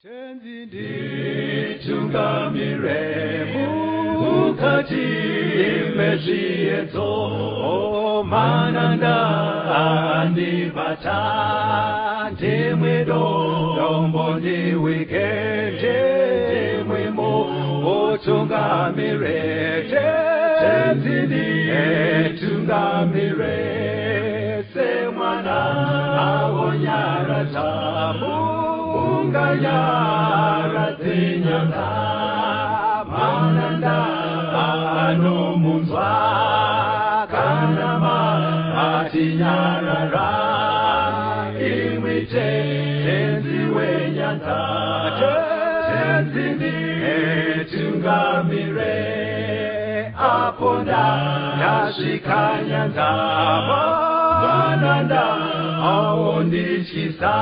Tenzi nditungamire mukati mezviedzo, mananda andibata, ndimwe dombo ndiwike, ndimwe mutungamire. Tenzi nditungamire semwana awonyaradza munganyaradze nyanga, mananda anomunzwa kana matinyarara, imwi Tenzi wenyanza. Tenzi nditungamire apo ndasvika nyanza, mananda aondityisa,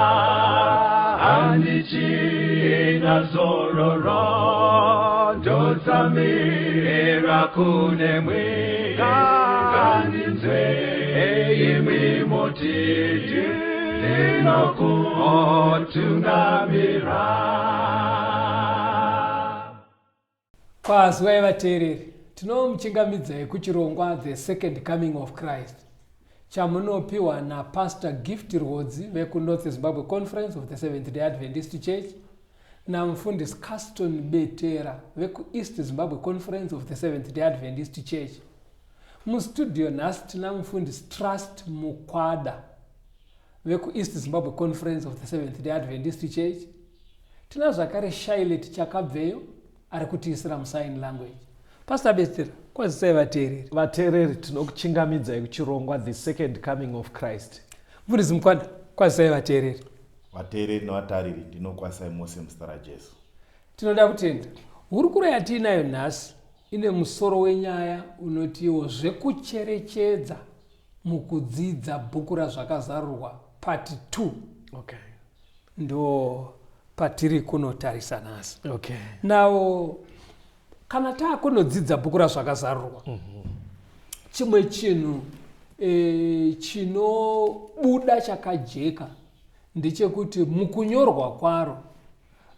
handichina zororo, ndotsamira kunemwi, ngandinzwe imwi moti ndinokutungamira. Kwazwai vateereri, tinomuchingamidzai kuchirongwa The Second Coming of Christ chamunopiwa naPastor Gift Rwodzi vekuNorth Zimbabwe Conference of the Seventh Day Adventist Church namufundisi Caston Betera vekuEast Zimbabwe Conference of the Seventh Day Adventist Church. Mustudio nhasi tina mufundisi Trust Mukwada vekuEast Zimbabwe Conference of the Seventh Day Adventist Church. Tina zvakare Shailet Chakabveyo ari kutiisira musign language. Pastor Betera, kwazisai vateereri. Vateereri, tinokuchingamidzai kuchirongwa The Second Coming of Christ. Mufundisi Mukwada, kwazisai vateereri. Vateereri nevatariri, ndinokwazisai mose muzita raJesu. Tinoda kutenda. Hurukuro yatiinayo nhasi ine musoro wenyaya unotiwo zvekucherechedza mukudzidza bhuku raZvakazarurwa part 2. Okay. Ndo patiri kunotarisa nhasi. Okay. Now kana taakunodzidza bhuku raZvakazarurwa, chimwe chinhu chinobuda chakajeka ndechekuti mukunyorwa kwaro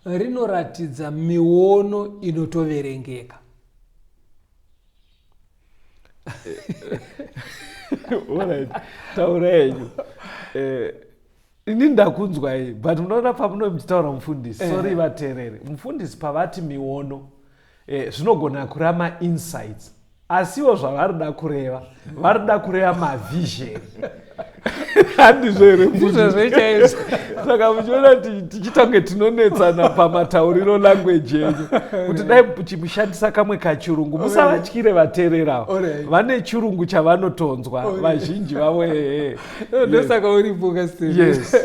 rinoratidza miono inotoverengeka. Alright, taura henyu. Ini ndakunzwai, but munoona pamunove muchitaura mufundisi, sorry vateereri, mufundisi pavati miono, zvinogona kureva mainsights, asiwo zvavarida kureva, varida kureva mavision. Handizvo here? Ndizvozvo chaizvo. Saka muchiona tichiita kunge tinonetsana pamatauriro language yenyu, kuti dai muchimushandisa kamwe kachirungu, musavatyire vateerera, vane chirungu chavanotonzwa vazhinji vavo. Ehe. Ndosaka uripo ka. Yes.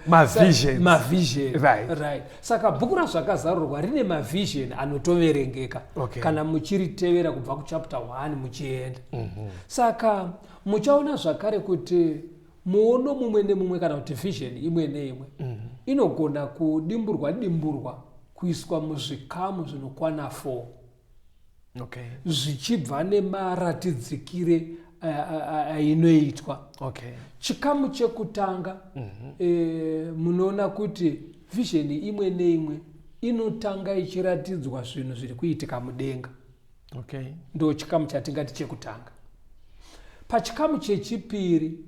Mavisions. Mavision. Right. Right. Saka bhuku raZvakazarurwa rine mavision anotoverengeka kana muchiritevera kubva kuchapter 1 muchienda. Saka muchaona zvakare kuti muono mumwe nemumwe kana kuti vision imwe neimwe inogona kudimburwa dimburwa kuiswa muzvikamu zvinokwana 4, zvichibva nemaratidzikire ainoitwa. Chikamu chekutanga, munoona kuti vision imwe neimwe inotanga ichiratidzwa zvinhu zviri kuitika mudenga. Ndo chikamu chatingati chekutanga. Pachikamu chechipiri,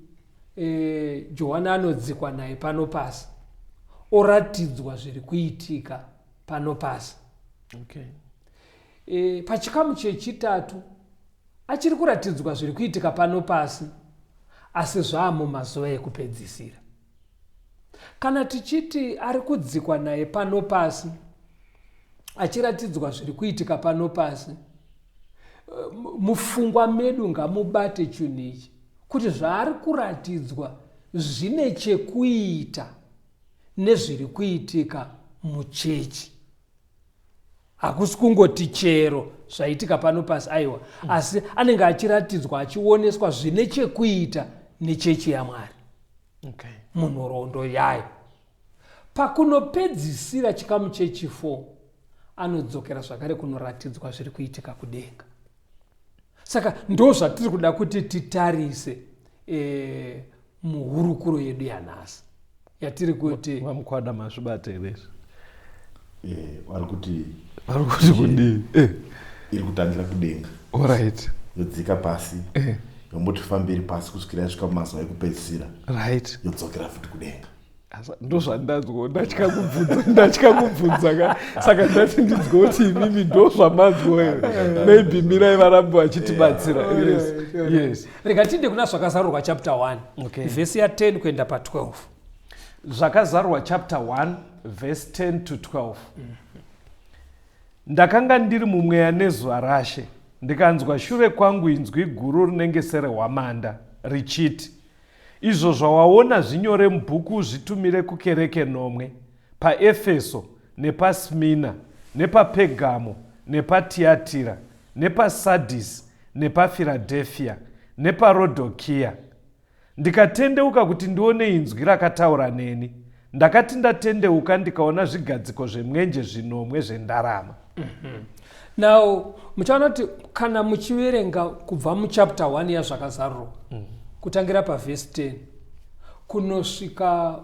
Johani anodzikwa naye pano pasi, oratidzwa zviri kuitika pano pasi. Pachikamu chechitatu achiri kuratidzwa zviri kuitika pano pasi, asi zvaamumazuva ekupedzisira. Kana tichiti ari kudzikwa naye pano pasi achiratidzwa zviri kuitika pano pasi, mufungwa medu ngamubate chinhu ichi kuti zvaari kuratidzwa zvine chekuita nezviri kuitika muchechi. Hakusi kungoti chero zvaitika pano pasi, aiwa, asi anenge achiratidzwa, achioneswa zvine chekuita nechechi yaMwari munhoroondo yayo. Pakunopedzisira chikamu chechi4, anodzokera zvakare kunoratidzwa zviri kuitika kudenga. Saka ndo zvatiri kuda kuti titarise muhurukuro yedu yanhasi yatiri kuti VaMukwada, mazvibata here izvi? Eh, vari kuti Vari kuti kudii? Iri kutangira kudenga. Alright. Yodzika pasi. Yomboti fambiri pasi kusvikira yasvika mumazuva ekupedzisira. Right. Yodzokera futi kudenga. Ndozvandanzwa, ndatya kubvunza, ndatya kubvunza ka. Saka ndati ndinzwe kuti imimi ndozvamanzwa here. Maybe mirai varambe vachitibatsira. Yes. Yes. Rega tiinde kuna Zvakazarurwa chapter 1. Okay. Vhesi ya 10 kuenda pa12. Zvakazarurwa chapter 1 verse 10 to 12. Ndakanga ndiri mumweya nezuva raShe, ndikanzwa shure kwangu inzwi guru rinenge serehwamanda, richiti, Izvo zvawaona zvinyore mubhuku uzvitumire kukereke nomwe, paEfeso, nepaSmina, nepaPergamo, nepaTiatira, nepaSardisi, nepaFiradherfia, nepaRodhokia. Ndikatendeuka kuti ndione inzwi rakataura neni. Ndakati ndatendeuka ndikaona zvigadziko zvemwenje zvinomwe zvendarama. Now, muchaona kuti kana muchiverenga kubva muchapter 1 yaZvakazarurwa, kutangira pavhesi 10 kunosvika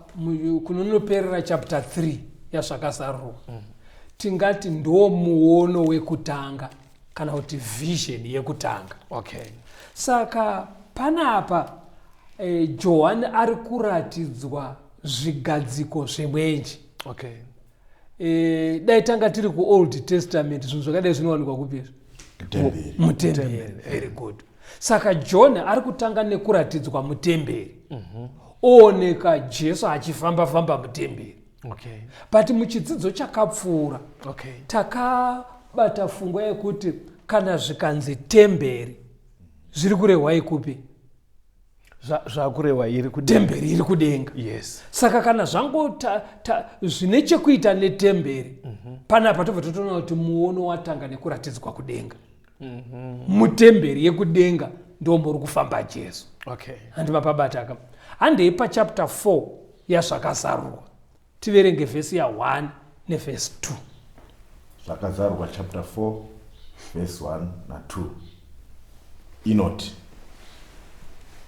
kunonoperera chapter 3 yaZvakazarurwa, tingati ndo muono wekutanga kana kuti vision yekutanga. Saka panapa Johani ari kuratidzwa zvigadziko zvemwenje. Dai tanga tiri kuOld Testament, zvinhu zvakadai zvinowanikwa kupi izvi? Mutemberi. Mutemberi. Very good. Saka John ari kutanga nekuratidzwa mutemberi. Ooneka Jesu achifamba-famba mutemberi. But muchidzidzo chakapfuura, takabata pfungwa yekuti kana zvikanzi temberi, zviri kurehwa ikupi? Zvakurehwa iri kudenga. Temberi iri kudenga. Yes. Saka kana zvango zvine chekuita netemberi, panapa tobva totoona kuti muono watanga nekuratidzwa kudenga. Mutemberi yekudenga ndo muri kufamba Jesu. Handi mapabata ka. Handei pachapter 4 yaZvakazarurwa. Tiverenge vhesi ya 1 nevhesi 2. Zvakazarurwa chapter 4 verse 1 na 2 inoti,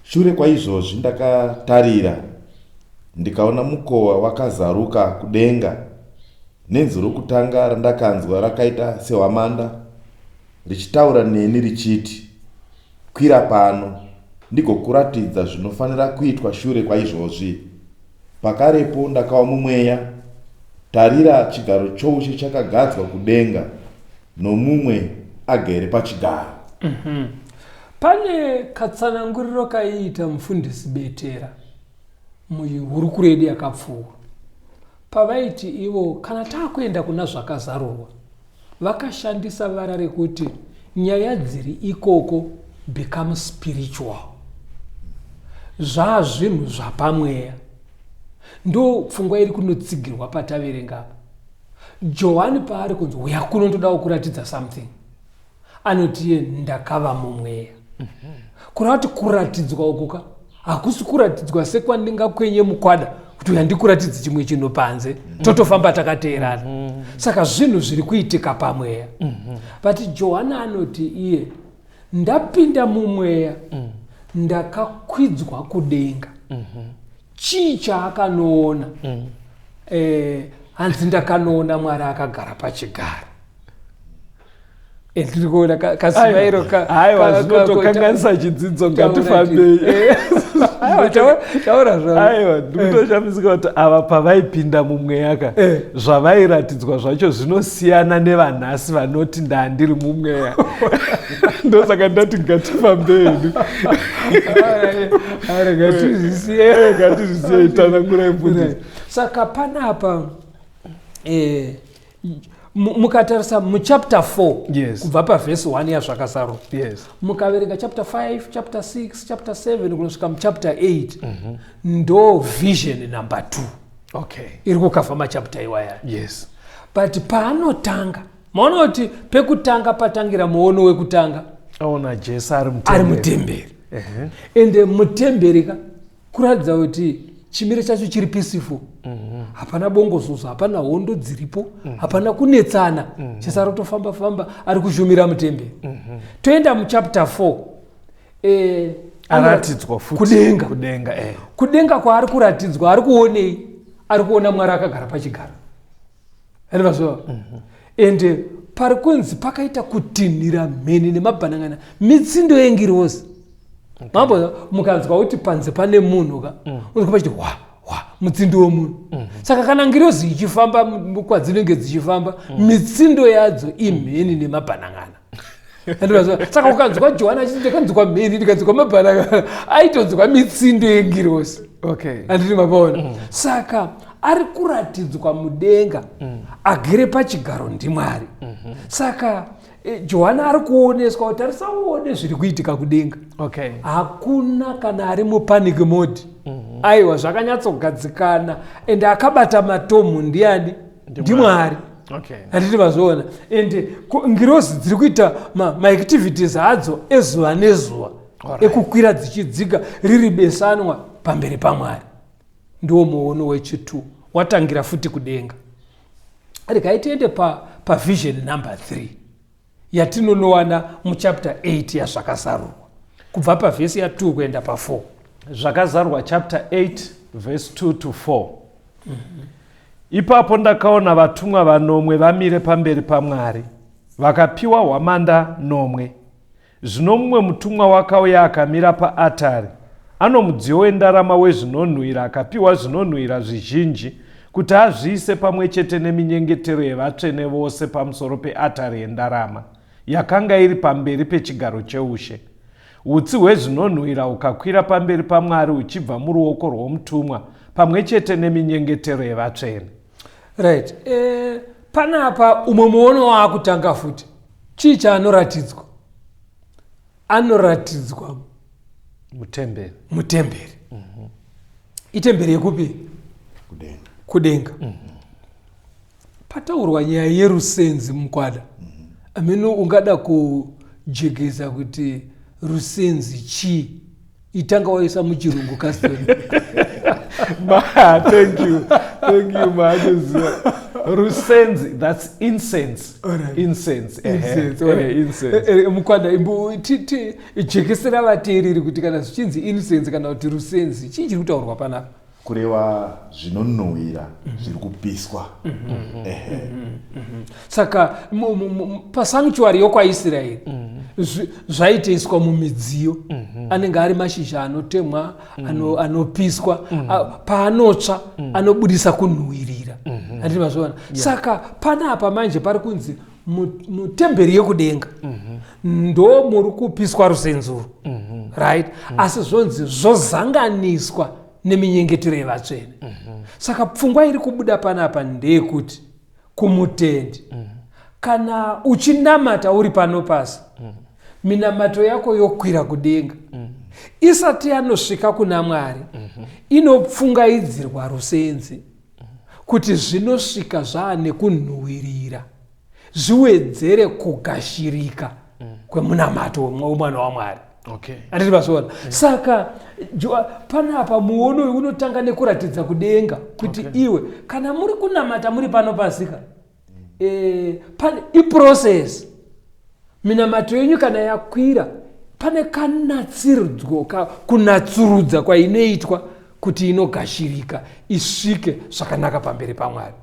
Shure kwaizvozvi ndakatarira, ndikaona mukova wakazaruka kudenga, nenzwi rokutanga randakanzwa rakaita sehwamanda, richitaura neni richiti, Kwira pano, ndigokuratidza zvinofanira kuitwa shure kwaizvozvi. Pakarepo ndakawa mumweya, tarira, chigaro choushe chakagadzwa kudenga, nomumwe agere pachigaro. Pane katsananguriro kaiita mufundisi Betera muhurukuro yedu yakapfuura, pavaiti ivo kana takuenda kuna Zvakazarurwa, vakashandisa vara rekuti nyaya dziri ikoko become spiritual, zvazvinhu zvapamweya. Ndo pfungwa iri kunotsigirwa pataverenga apa. Johani paari kunzi uya kuno ndodawo kuratidza something, anoti iye ndakava mumweya. Kureva kuti kuratidzwa ukuka hakusi kuratidzwa sekwandingakwenye mukwada kuti uya ndikuratidze chimwe chinhu panze, totofamba takateerana. Saka zvinhu zviri kuitika pamweya. But Johani anoti iye ndapinda mumweya, ndakakwidzwa kudenga. Chii chaakanoona? Hanzi ndakanoona Mwari akagara pachigaro. Ndiri kuona kasimairo Aiwa, zvinotokanganisa chidzidzo, ngatifambei. Aiwa, taura zvako. Aiwa, ndikutoshamisika kuti ava pavaipinda mumweya ka, zvavairatidzwa zvacho zvinosiyana nevanhasi vanoti ndandiri mumweya. Ndosaka ndati ngatifambei. Ngatizvisiye. Ngatizvisiye, tsanangurai mufundisi. Saka panapa mukatarisa muchapter 4, kubva pavhesi 1 yaZvakazarurwa, mukaverenga chapter 5, chapter 6, chapter 7 kunosvika muchapter 8, ndo vision number 2 iri kukavha machapter iwaya. But paanotanga, maona kuti pekutanga patangira muono wekutanga, Aona Jesu ari ari mutemberi. Mutemberi. Ende mutemberi ka, kuratidza kuti chimiro chacho chiri peaceful, hapana bongozozo, hapana hondo dziripo, hapana kunetsana. Jesu ari kutofamba famba, ari kushumira mutemberi. Toenda muchapter 4, Aratidzwa futi kudenga. Kudenga. Kudenga kwaari kuratidzwa, ari kuonei? Ari kuona Mwari akagara pachigaro. Andivazvova ende pari kunzi pakaita kutinhira mheni nemabhanangana, mitsindo yengirozi. Mambo, mukanzwa kuti panze pane munhu ka, unonzwa pachiti hwa hwa, mutsindo wemunhu. Saka kana ngirozi ichifamba kwadzinenge dzichifamba, mitsindo yadzo imheni nemabhanangana. Andivazwa? Saka ukanzwa Johani achiti, "Ndakanzwa mheni, ndikanzwa mabhanangana," aitonzwa mitsindo yengirozi. Handiti mapaona? Saka ari kuratidzwa mudenga agere pachigaro ndiMwari. Saka Johani ari kuoneswa kuti tarisa uone zviri kuitika kudenga. Hakuna kana ari mupanic mode. Aiwa, zvakanyatsogadzikana, ende akabata matomu ndiani? NdiMwari. Handiti vazoona? Ende ngirozi dziri kuita maactivities adzo ezuva nezuva ekukwira dzichidzika, riri besanwa pamberi paMwari. Ndiwo muono wechi2, watangira futi kudenga. Regai tiende pavision number 3 yatinonowana muchapter 8 yaZvakazarurwa, kubva pavhesi ya2 kuenda pa4. Zvakazarurwa chapter 8 verse 2 to 4. Ipapo ndakaona vatumwa vanomwe vamire pamberi paMwari, vakapiwa hwamanda nomwe. Zvino mumwe mutumwa wakauya akamira paatari, ano mudziyo wendarama wezvinonhuhwira, akapiwa zvinonhuhwira zvizhinji kuti azviise pamwe chete neminyengetero yevatsvene vose pamusoro peatari yendarama yakanga iri pamberi pechigaro cheushe. Utsi hwezvinonhuhwira hukakwira pamberi paMwari huchibva muruoko rwomutumwa pamwe chete neminyengetero yevatsvene. Right, panapa umwe muono waakutanga futi. Chii chaanoratidzwa? Anoratidzwa mutemberi. Mutemberi. Itemberi yekupi? Kudenga. Kudenga. Pataurwa nyaya yerusenzi mukwada. Amene ungada kujekesa kuti rusenzi chii? Itanga waisa muchirungu, Caston. Ma, thank you, thank you. Maanoziva rusenzi, that's incense. Incense, ehe. Incense, alright. Incense. Mukwada, jekesera vateereri kuti kana zvichinzi incense kana kuti rusenzi, chii chiri kutaurwa panapa? Kureva zvinonhuhwira zviri kupiswa, ehe. Saka pasanctuary yokwaIsraeri zvaitoiswa mumidziyo, anenge ari mashizha anotemwa, anopiswa. Paanotsva anobudisa kunhuhwirira. Handiti mazviona? Saka panapa manje pari kunzi mutemberi yekudenga ndo muri kupiswa rusenzuro, right? Asi zvonzi zvozanganiswa neminyengetero yevatsvene. Saka pfungwa iri kubuda panapa ndeyekuti kumutendi, kana uchinamata uri pano pasi, minamato yako yokwira kudenga. Isati yanosvika kuna Mwari, inopfungaidzirwa rusenzi kuti zvinosvika zvaane kunhuhwirira, zviwedzere kugashirika kwemunamato wemwana waMwari. Handiti mazviona? Saka panapa muono uyu unotanga nekuratidza kudenga kuti iwe kana muri kunamata muri pano pasika, pane iprocess. Minamato yenyu kana yakwira, pane kanatsiridzwo kunatsurudza kwainoitwa kuti inogashirika, isvike zvakanaka pamberi paMwari.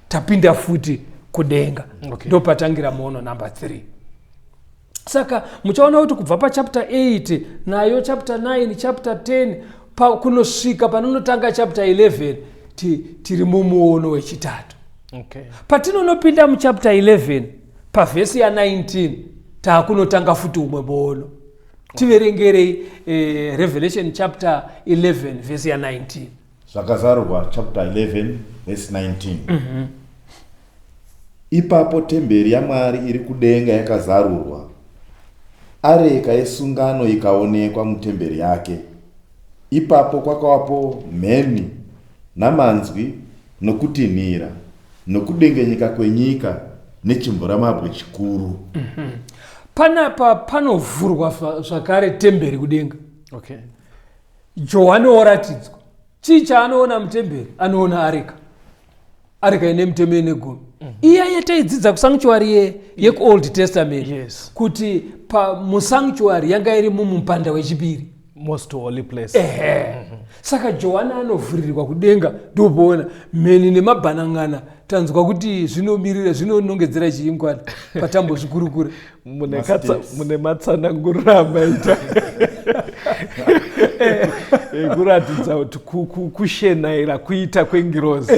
Tapinda futi kudenga. Ndopatangira muono number 3. Saka muchaona kuti kubva pachapter 8 nayo chapter 9, chapter 10, kunosvika panonotanga chapter 11, tiri mumuono wechitatu. Patinonopinda muchapter 11 pavhesi ya19, taakunotanga futi umwe muono. Tiverengerei Revelation chapter 11 vhesi ya19. Zvakazarurwa chapter 11 verse 19. Ipapo temberi yaMwari iri kudenga yakazarurwa, areka yesungano ikaonekwa mutemberi yake. Ipapo kwakavapo mheni namanzwi nokutinhira nokudengenyeka kwenyika nechimvuramabwe chikuru. Panapa panovhurwa zvakare temberi kudenga. Johani oratidzwa. Chii chaanoona mutemberi? Anoona areka, areka ine mitemo ine gumi, iya yataidzidza kusanctuary yekuOld Testament, kuti musanctuary yanga iri mumupanda wechipiri. Most holy place. Ehe. Saka Johani anovhurirwa kudenga, ndopoona mheni nemabhanan'ana. Tanzwa kuti zvinomirira, zvinonongedzera chii mukwana patambozvikurukura. Mune matsananguriro amaita ekuratidza kuti kushenaira kuita kwengirozi.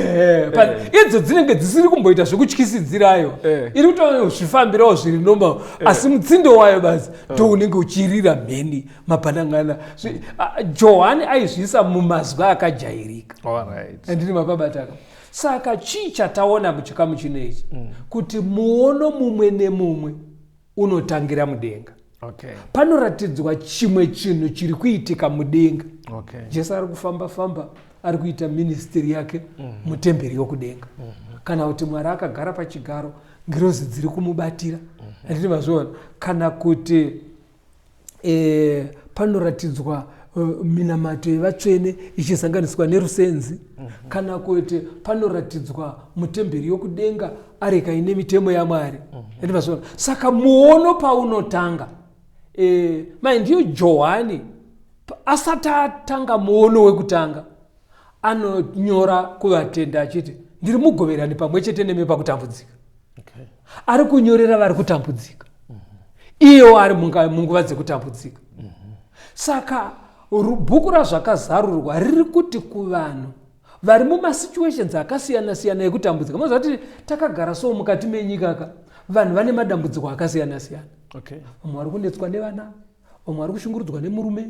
Idzo dzinenge dzisiri kumboita zvekutyisidzirayo, iri kutozvifambirawo zviri normal, asi mutsindo wayo basi ndo unenge uchirira mheni mabhanan'ana. Johani aizviisa mumazwi akajairika. Andini mapabataka. Saka chii chataona muchikamu chino ichi? Kuti muono mumwe nemumwe unotangira mudenga. Panoratidzwa chimwe chinhu chiri kuitika mudenga. Jesu ari kufamba famba, ari kuita ministry yake mutemberi yokudenga. Kana kuti Mwari akagara pachigaro, ngirozi dziri kumubatira. Handiti mazviona? Kana kuti panoratidzwa minamato yevatsvene ichisanganiswa nerusenzi. Kana kuti panoratidzwa mutemberi yokudenga areka ine mitemo yaMwari. Handiti mazviona? Saka muono paunotanga, mai ndiyo Johani asati atanga muono wekutanga, anonyora kuvatenda achiti ndiri mugoverani pamwe chete nemi pakutambudzika. Ari kunyorera vari kutambudzika, iyewo ari munguva dzekutambudzika. Saka bhuku raZvakazarurwa riri kuti kuvanhu vari mumasituations akasiyana-siyana ekutambudzika. Moziva kuti takagara so mukati menyika ka, vanhu vane madambudziko akasiyana-siyana. Vamwe vari kunetswa nevana, vamwe vari kushungurudzwa nemurume,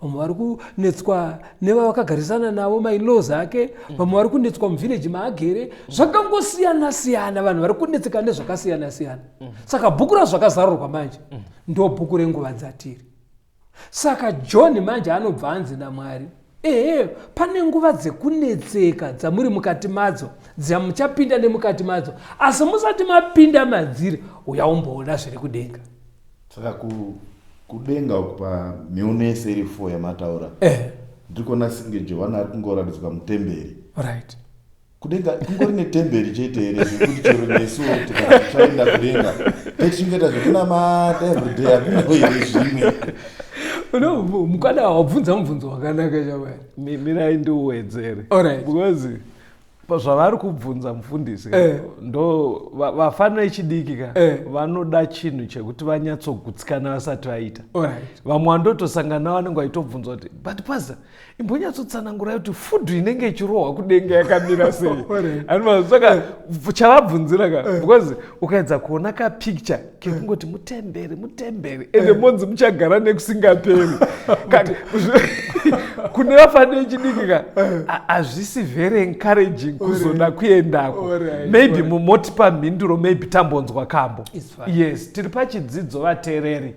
vamwe vari kunetswa nevavakagarisana navo, mainlaws ake, vamwe vari kunetswa muvhileji maagere. Zvakangosiyana-siyana, vanhu vari kunetseka nezvakasiyana-siyana. Saka bhuku raZvakazarurwa manje ndo bhuku renguva dzatiri. Saka John manje anobva anzi naMwari, ehe, pane nguva dzekunetseka dzamuri mukati madzo, dzamuchapinda nemukati madzo, asi musati mapinda madziri, uya umboona zviri kudenga. Saka kudenga uku pamiono yese iri 4 yamataura, ndiri kuona senge Johani ari kungoratidzwa mutemberi. Kudenga kungori netemberi chete here, zvekuti chero nesu tikati tichaenda kudenga techingoita zvekunamata everyday, hakunawo here zvimwe? Mukwana wabvunza mubvunzo wakanaka chamwari. Mirai ndiuwedzere. Because zvavari kubvunza mufundisi ndo vafana vechidiki ka vanoda chinhu chekuti vanyatsogutsikana vasati vaita. Vamwe vandotosangana vanenge vaitobvunza kuti but pastor, imbonyatsotsanangurai kuti food inenge ichirohwa kudenga yakamira sei. Saka chavabvunzira ka, because ukaedza kuona kapicture kekungoti mutemberi mutemberi ende monzi muchagara nekusingaperi, kune vafana vechidiki ka hazvisi very encouraging kuzoda kuendako. Maybe mumotipa mhinduro, maybe tambonzwa kambo. Yes, tiri pachidzidzo vateereri,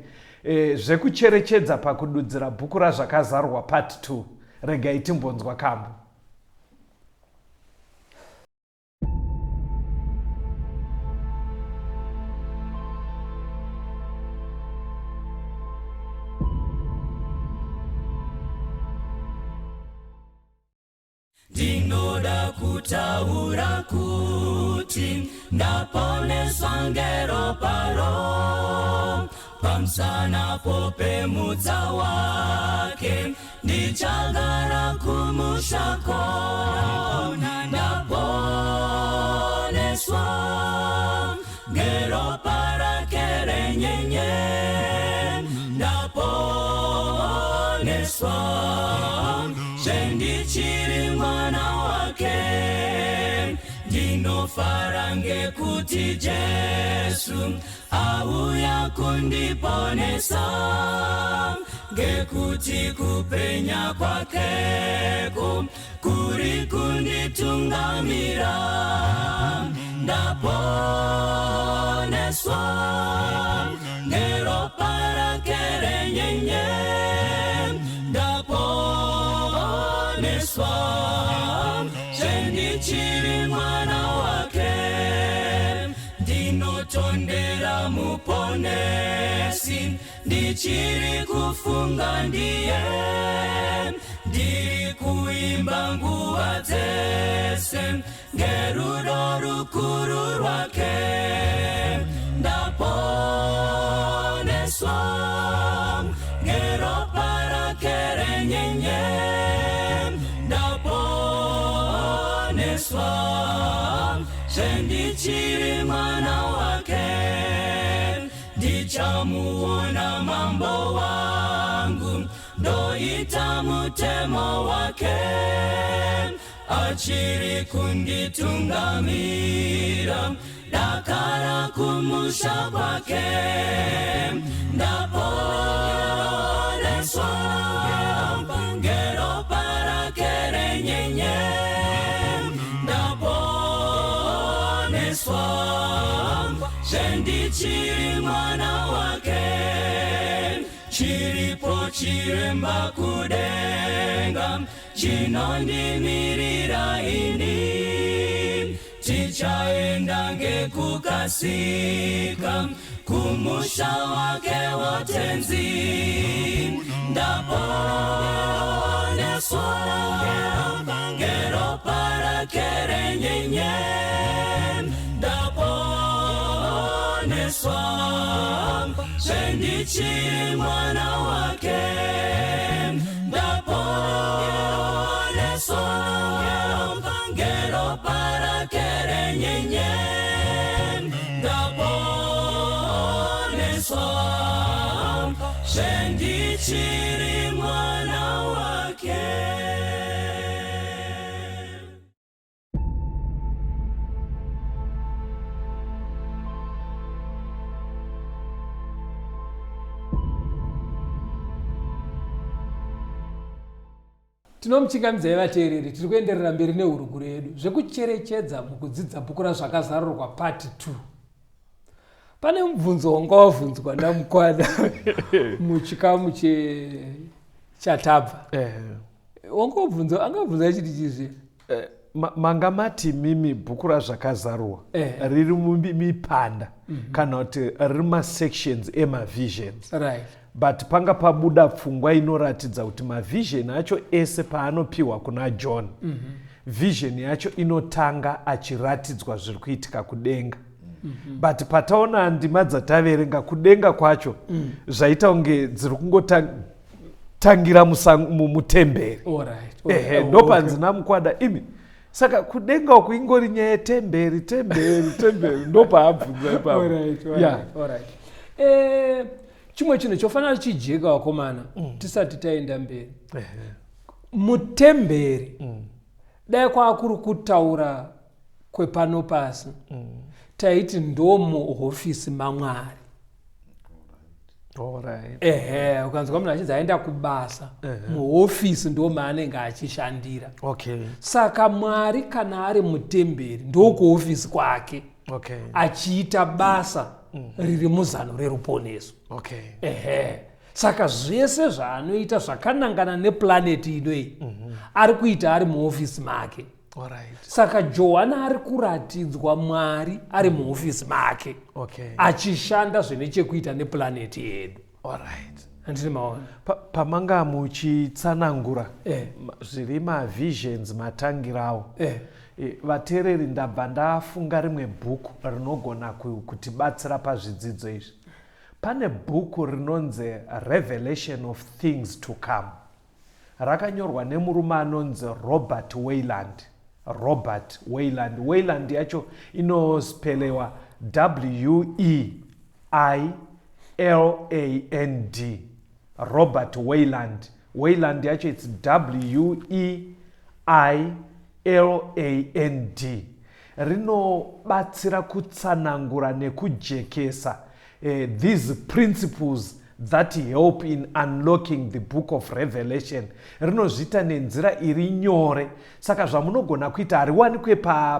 zvekucherechedza pakududzira bhuku raZvakazarurwa part 2. Regai timbonzwa kambo. Ndinoda kutaura kuti ndaponeswa ngeropa ro pamusana pemutsa wake, ndichagara kumushako. Ndaponeswa ngeropa rake renyenye, ndaponeswa zvendichiri mwana wake. Ndinofara ngekuti Jesu auya kundiponesa, ngekuti kupenya kwakeko kuri kunditungamira. Ndaponeswa ngeropa rake renyenye, ndaponeswa zvendichiri mwana wake. Ndinotondera muponesi, ndichiri kufunga ndiye, ndiri kuimba nguva dzese ngerudo rukuru rwake. Ndaponeswa ngeropa rake. Ndichamuona mambo wangu, ndoita mutemo wake. Achiri kunditungamira, dakara kumusha kwake. Ndaponeswa ngeropa rake renyenye, ndaponeswa zvendichiri mwana wake. Chiripo chiremba kudenga chinondimirira ini, tichaenda ngekukasika kumusha wake wotenzi. Ndaponeswa ngeropa rake renyenye, ndaponeswa zvendichiri mwana wake. Ndaponeswa ngeropa rake renyenye, ndaponeswa zvendichiri mwana wake. Tinomuchingamidzai vateereri, tiri kuenderera mberi nehurukuro yedu zvekucherechedza mukudzidza bhuku raZvakazarurwa part 2. Pane mubvunzo wanga wabvunzwa namukwana muchikamu chatabva. Wanga wabvunza, angabvunza achiti chizve? Manga mati mimi bhuku raZvakazarurwa riri mumipanda kana kuti riri masections emavisions. But panga pabuda pfungwa inoratidza kuti mavision acho ese paanopiwa kuna John, vision yacho inotanga achiratidzwa zviri kuitika kudenga. But pataona ndima dzataverenga kudenga kwacho, zvaita kunge dziri kungotangira mutemberi. Ehe, ndopanzi namukwada imi, saka kudenga uku ingori nyaya yetemberi, temberi, temberi, ndopaabvunza ipapo. Chimwe chinhu chofanira chijeka vakomana, tisati taenda mberi. Mutemberi, dai kwakuri kutaura kwepano pasi, taiti ndo muhofisi maMwari. Ehe, ukanzwa munhu achinzi aenda kubasa, muhofisi ndo maanenge achishandira. Saka Mwari kana ari mutemberi, ndokuhofisi kwake, achiita basa riri muzano reruponeso. Ehe, saka zvese zvaanoita zvakanangana neplaneti inoyi, ari kuita ari muhofisi make. Saka Johana ari kuratidzwa Mwari ari muhofisi make, achishanda zvine chekuita neplaneti yedu. Handiri maona? Pamanga muchitsanangura zviri mavisions matangirawo, vateereri, ndabva ndafunga rimwe bhuku rinogona kutibatsira pazvidzidzo izvi. Pane bhuku rinonzi Revelation of Things to Come, rakanyorwa nemurume anonzi Robert Wayland. Robert Wayland. Wayland yacho inospelewa W E I L A N D. Robert Wayland. Wayland yacho it's W E I L A N D. Rinobatsira kutsanangura nekujekesa these principles that help in unlocking the book of Revelation. Rinozviita nenzira iri nyore. Saka zvamunogona kuita, hariwanikwe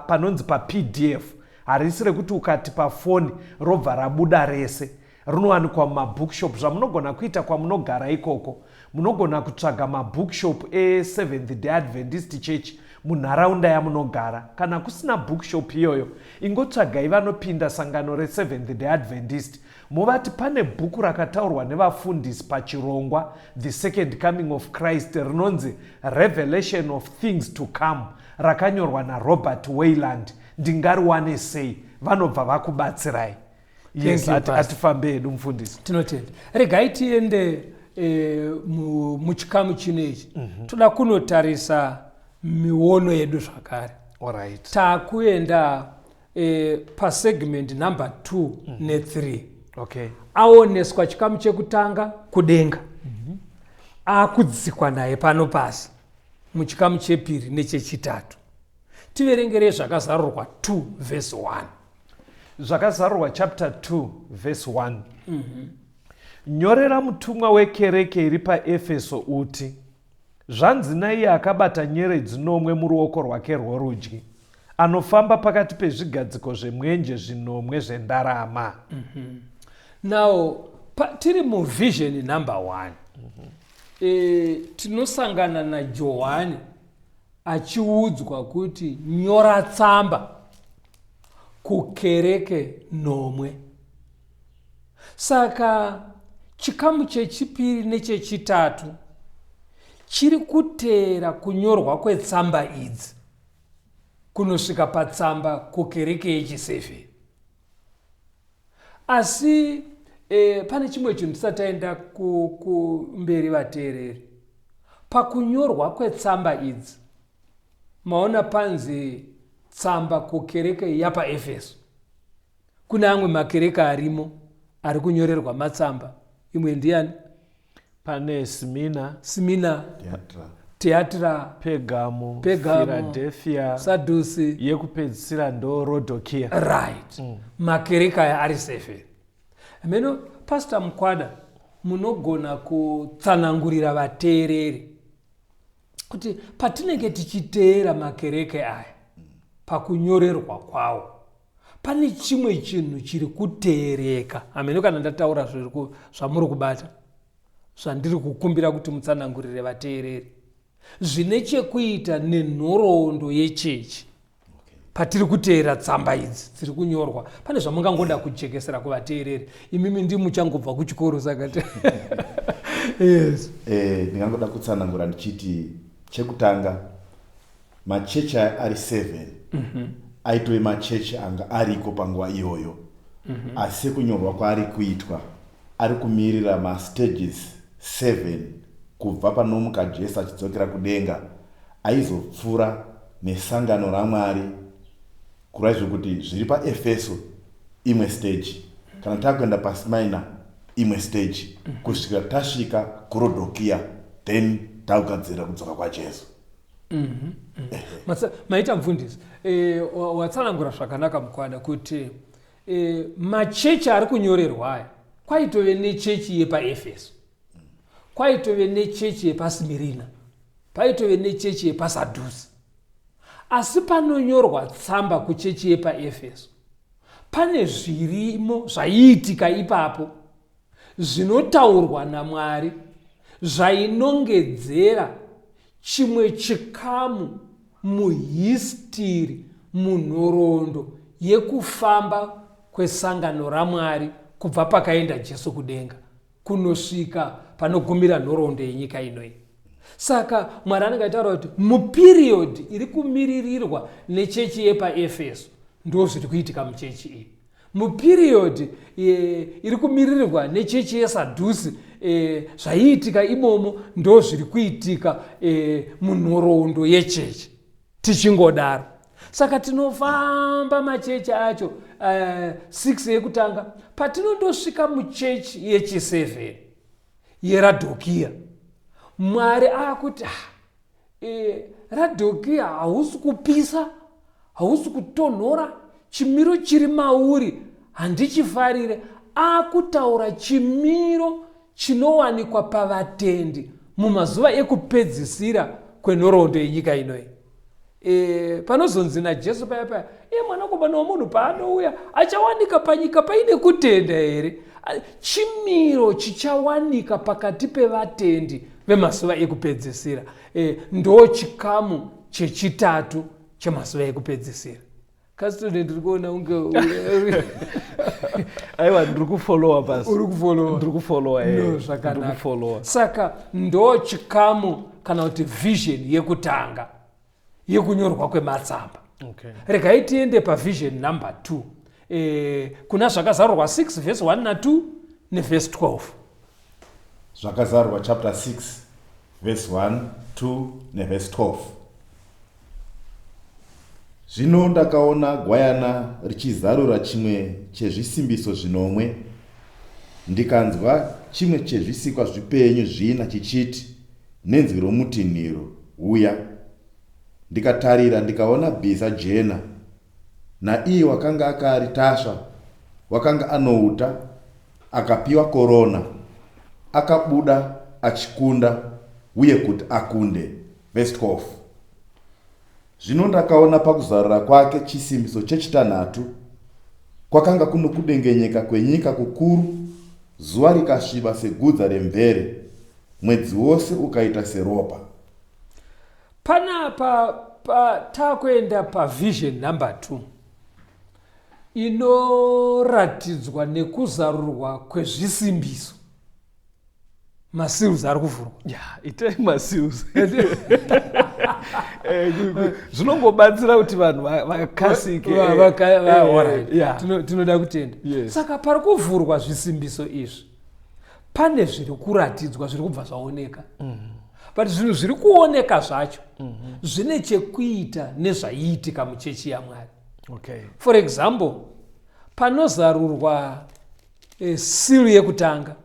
panonzi paPDF, harisi rekuti ukati pafoni robva rabuda rese. Rinowanikwa mumabookshop. Zvamunogona kuita kwamunogara ikoko, munogona kutsvaga mabookshop eSeventh Day Adventist Church munharaunda yamunogara. Kana kusina bookshop iyoyo, ingotsvagai vanopinda sangano reSeventh Day Adventist, movati pane bhuku rakataurwa nevafundisi pachirongwa The Second Coming of Christ rinonzi Revelation of Things to Come, rakanyorwa naRobert Wayland, ndingariwane sei? Vanobva vakubatsirai. Yes, atifambe hedu mufundisi. Tinotenda. Regai tiende muchikamu chino ichi. Toda kunotarisa miono yedu zvakare. Takuenda pasegment number 2 ne3. Okay. Aoneswa chikamu chekutanga kudenga. Akudzikwa naye pano pasi muchikamu chepiri nechechitatu. Tiverengerei Zvakazarurwa 2 vhesi 1. Zvakazarurwa chapter 2 vhesi 1. Nyorera mutumwa wekereke iri paEfeso uti, Zvanzi naiye akabata nyeredzi nomwe muruoko rwake rworudyi, anofamba pakati pezvigadziko zvemwenje zvinomwe zvendarama. Now, tiri muvision number 1. Tinosangana naJohani achiudzwa kuti nyora tsamba kukereke nomwe. Saka chikamu chechipiri nechechitatu chiri kuteera kunyorwa kwetsamba idzi kunosvika patsamba kukereke yechisevheni. Asi pane chimwe chinhu tisati taenda kumberi vateereri. Pakunyorwa kwetsamba idzi, maona panzi tsamba kukereke yapaEfeso. Kune amwe makereke arimo ari kunyorerwa matsamba. Imwe ndiani? Pane Smina, Smina, Tiatira, Pergamo, Philadelphia, Sadusi, yekupedzisira ndo Rodokia. Right. Makereke aya ari 7. Meno Pastor Mukwada, munogona kutsanangurira vateereri kuti patinenge tichiteera makereke aya pakunyorerwa kwawo, pane chimwe chinhu chiri kuteereka. Hameno kana ndataura zvamuri kubata, zvandiri kukumbira kuti mutsanangurire vateereri, zvine chekuita nenhoroondo yechechi. Patiri kuteera tsamba idzi dziri kunyorwa, pane zvamungangoda kujekesera kuvateereri. Imimi ndi muchangobva kuchikoro, saka yes. Ndingangoda kutsanangura ndichiti chekutanga, machechi aya ari 7 aitove machechi anga ariko panguva iyoyo, asi sekunyorwa kwaari kuitwa ari kumirira mastages 7 kubva panomuka Jesu achidzokera kudenga, aizopfuura nesangano raMwari. Kureva izvo kuti zviri paEfeso imwe stage, kana takuenda paSmyrna imwe stage, kusvikira tasvika kuRodokia, then takugadzirira kudzoka kwaJesu. Maita mufundisi. Watsanangura zvakanaka Mukwada kuti machechi ari kunyorerwa aya, kwaitove nechechi yepaEfeso, kwaitove nechechi yepaSmirina, paitove nechechi yepaSadhusi. Asi panonyorwa tsamba kuchechi yepaEfeso, pane zvirimo zvaiitika ipapo zvinotaurwa naMwari zvainongedzera chimwe chikamu muhistiri, munhoroondo yekufamba kwesangano raMwari kubva pakaenda Jesu kudenga kunosvika panogumira nhoroondo yenyika inoyi. Saka Mwari anenge achitaura kuti mupiriyodhi iri kumiririrwa nechechi yepaEfeso ndo zviri kuitika muchechi iyi, mupiriyodhi iri kumiririrwa nechechi yeSadhusi, zvaiitika imomo ndo zviri kuitika munhoroondo yechechi, tichingodaro. Saka tinofamba machechi acho 6 yekutanga, patinondosvika muchechi yechi7 yeRadhokiya, Mwari akuti, Radhokiya, hausi kupisa, hausi kutonhora, chimiro chiri mauri handichifarire. Akutaura chimiro chinowanikwa pavatendi mumazuva ekupedzisira kwenhoroondo yenyika inoyi. Panozonzi naJesu paya paya, iye mwanakomana womunhu paanouya achawanika panyika paine kutenda here? Chimiro chichawanika pakati pevatendi vemazuva ekupedzisira, ndo chikamu chechitatu chemazuva ekupedzisira. Custodian, ndiri kuona unge Aiwa, ndiri kufolowa pasi. Uri kufolowa. Ndiri kufolowa. No, zvakanaka. Saka ndo chikamu kana kuti vision yekutanga yekunyorwa kwematsamba. Regai tiende pavision number 2, kuna Zvakazarurwa 6 verse 1 na2 nevhesi 12. Zvakazarurwa chapter 6 verse 1, 2 nevhesi 12. Zvino ndakaona Gwayana richizarura chimwe chezvisimbiso zvinomwe. Ndikanzwa chimwe chezvisikwa zvipenyu zvina chichiti nenzwi romutinhiro, Uya. Ndikatarira, ndikaona bhiza jena, naiye wakanga akaritasva wakanga anouta, akapiwa korona, akabuda achikunda, uye kuti akunde. Verse 12. Zvino ndakaona pakuzarura kwake chisimbiso chechitanhatu, kwakanga kuno kudengenyeka kwenyika kukuru, zuva rikasviba segudza remvere, mwedzi wose ukaita seropa. Panapa pa, takuenda pavision number 2 inoratidzwa nekuzarurwa kwezvisimbiso. Maseals ari kuvhurwa. Ya, itai maseals. Zvinongobatsira kuti vanhu vakasike. Tinoda kutenda. Saka pari kuvhurwa zvisimbiso izvi pane zviri kuratidzwa zviri kubva zvaoneka. But zvinhu zviri kuoneka zvacho zvine chekuita nezvaiitika muchechi yaMwari. For example, panozarurwa seal yekutanga,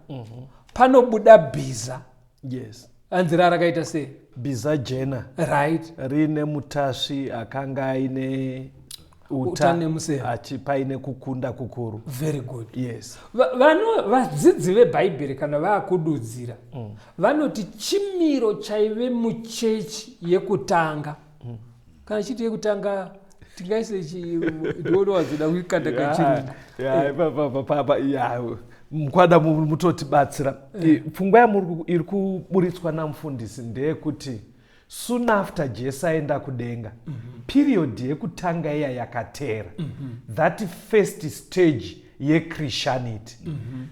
panobuda bhiza. Hanzi rakaita sei? Bhiza jena. Right. Rine mutasvi akanga aine uta nemuseve. Achi paine kukunda kukuru. Very good. Yes. Vadzidzi veBhaibheri kana vaakududzira, vanoti chimiro chaive muchechi yekutanga. Kana chiti yekutanga tingaise ndionowadzoda kuikanda kachirungu. Ya, mukwada mutotibatsira. Pfungwa yamuri iri kuburitswa namufundisi ndeyekuti soon after Jesu aenda kudenga, period yekutanga iya yakatera, that first stage yechristianity,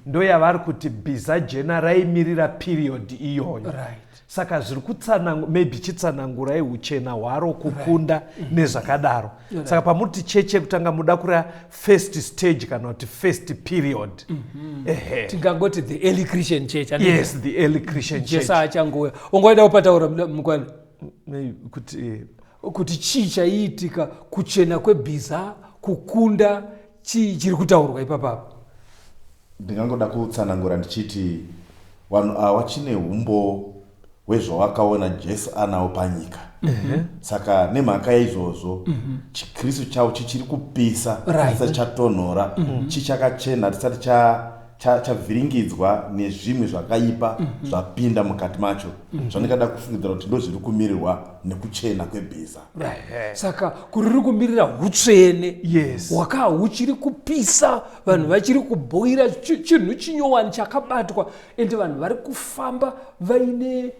ndo yavari kuti bhiza jena raimirira period iyoyo. Saka zviri kutsanangu, maybe chitsanangurai uchena hwaro, kukunda nezvakadaro. Saka pamuti chechi yekutanga, muda kureva first stage kana kuti first period? Ehe. Tingangoti the early Christian church, handiti? Yes, the early Christian church. Jesu achangouya, ungoida kupataura mukwana? Kuti kuti chii chaiitika, kuchena kwebhiza, kukunda, chii chiri kutaurwa ipapapo? Ndingangoda kutsanangura ndichiti vanhu ava vachine umbo hwezvavakaona Jesu anawo panyika. Saka nemhaka yaizvozvo chikristu chavo chichiri kupisa, chisati chatonhora, chichakachena, chisati chavhiringidzwa nezvimwe zvakaipa zvapinda mukati macho. Zvandingada kufungidzira kuti ndo zviri kumirirwa nekuchena kwebhiza. Saka kuriri kumirira hutsvene hwaka huchiri kupisa, vanhu vachiri kubhoira chinhu chinyowani chakabatwa, ende vanhu vari kufamba vaine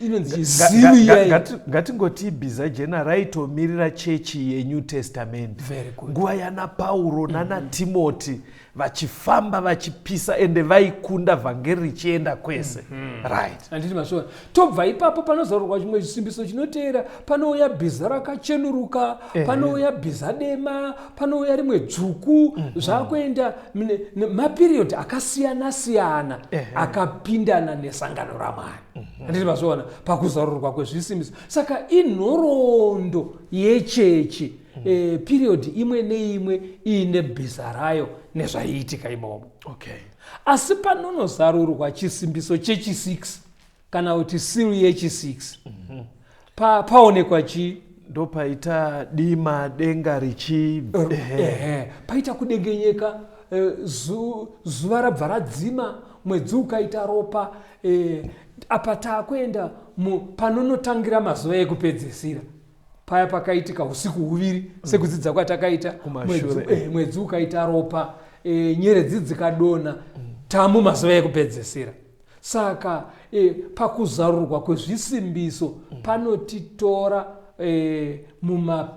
inonzi zivi iyai. Ngatingoti bhiza jena raitomirira chechi yeNew Testament. Very good. Nguva yana Pauro nana Timoti vachifamba vachipisa, ende vaikunda, vhangeri richienda kwese, right? Handiti masvona? Tobva ipapo, panozarurwa chimwe chisimbiso chinoteera, panouya bhiza rakachenuruka, panouya bhiza dema, panouya rimwe dzvuku. Zvakuenda maperiod akasiyana siyana akapindana nesangano raMwari, handiti mazviona, pakuzarurwa kwezvisimbiso. Saka inhoroondo yechechi, period imwe neimwe iine bhiza rayo nezvaiitika imomo. Asi panonozarurwa chisimbiso chechi6 kana kuti seal yechi6, paonekwa chii? Ndopaita dima, denga richi Ehe, paita kudengenyeka, zuva rabva radzima, mwedzi ukaita ropa. Apa taakuenda panonotangira mazuva ekupedzisira, paya pakaitika usiku huviri sekudzidza kwatakaita. Kumashure. Mwedzi ukaita ropa, nyeredzi dzikadonha, tamumazuva ekupedzisira. Saka pakuzarurwa kwezvisimbiso panotitora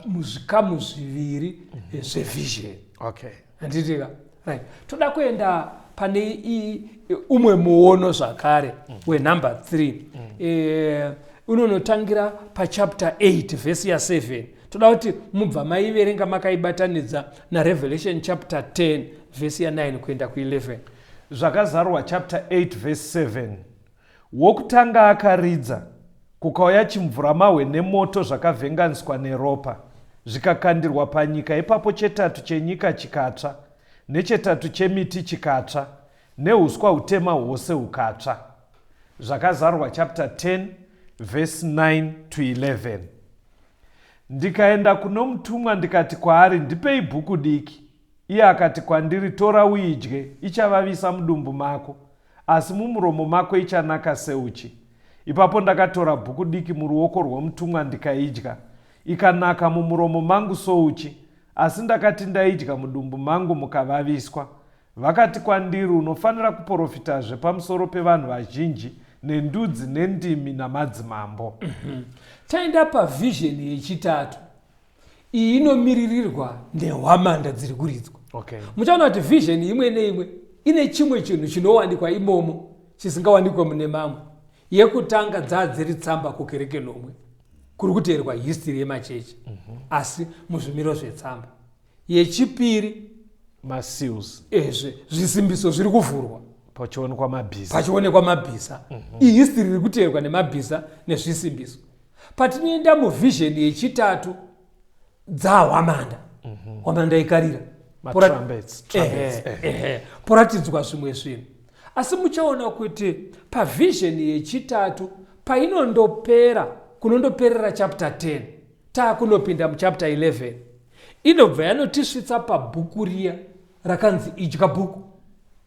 muzvikamu zviviri zvevision. Handitika? Right, toda kuenda pane umwe muono zvakare wenumber 3. Unonotangira pachapter 8 vhesi ya7. Toda kuti mubva maiverenga makaibatanidza naRevelation chapter 10 vhesi ya9 kuenda ku11. Zvakazarurwa chapter 8 verse 7: Wokutanga akaridza, kukauya chimvuramahwe nemoto zvakavhenganiswa neropa, zvikakandirwa panyika. Ipapo chetatu chenyika chikatsva, nechetatu chemiti chikatsva. Neuswa hutema hwose hukatsva. Zvakazarurwa chapter 10 verse 9 to 11. Ndikaenda kuno mutumwa ndikati kwaari, Ndipei bhuku diki. Iye akati kwandiri, Tora uidye, ichavavisa mudumbu mako, asi mumuromo mako ichanaka seuchi. Ipapo ndakatora bhuku diki muruoko rwomutumwa ndikaidya, ikanaka mumuromo mangu souchi, asi ndakati ndaidya mudumbu mangu mukavaviswa. Vakati kwandiri, Unofanira kuporofitazve pamusoro pevanhu vazhinji, nendudzi, nendimi, namadzimambo. Taenda pavision yechitatu. Iyi inomiririrwa nehwamanda dziri kuridzwa. Okay. Muchaona kuti vision imwe neimwe ine chimwe chinhu chinowanikwa imomo chisingawanikwe mune mamwe. Yekutanga dzaa dziri tsamba kukereke nomwe, kuri kuteerwa history yemachechi, asi muzvimiro zvetsamba. Yechipiri maseals, ezve zvisimbiso zviri kuvhurwa pachionekwa mabhisa, pachionekwa mabhisa. Ihistory iri kuteerwa nemabhisa nezvisimbiso. Patinoenda muvision yechitatu dzahwamanda, hwamanda ikarira, Matrumpets, trumpets, poratidzwa zvimwe zvinhu. Asi muchaona kuti pavision yechitatu painondopera, kunondoperera chapter 10, taakunopinda muchapter 11, inobva yanotisvitsa pabhuku riya rakanzi idya bhuku,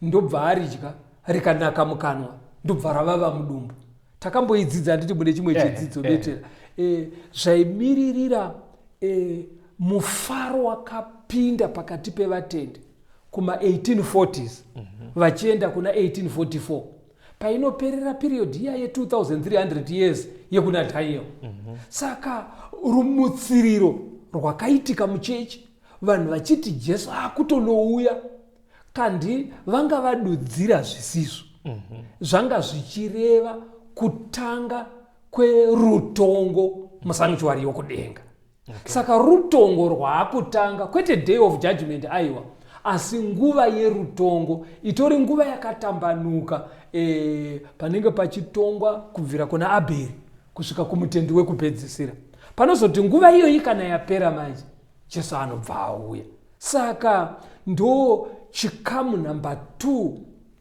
ndobva aridya rikanaka mukanwa, ndobva ravava mudumbu. Takamboidzidza handiti mune chimwe chidzidzo betera. Zvaimiririra mufaro wakapinda pakati pevatendi kuma 1840s vachienda kuna 1844, painoperera period iya ye2300 years yekuna Daniel. Saka rumutsiriro rwakaitika muchechi, vanhu vachiti Jesu akutonouya, kandi vanga vadudzira zvisizvo. Zvanga zvichireva kutanga kwerutongo musanctuary yokudenga. Saka rutongo rwaakutanga, kwete day of judgment aiwa, asi nguva yerutongo itori nguva yakatambanuka, panenge pachitongwa kubvira kuna Abheri kusvika kumutendi wekupedzisira. Panozoti nguva iyoyi kana yapera manje, Jesu anobva auya. Saka ndo chikamu namba 2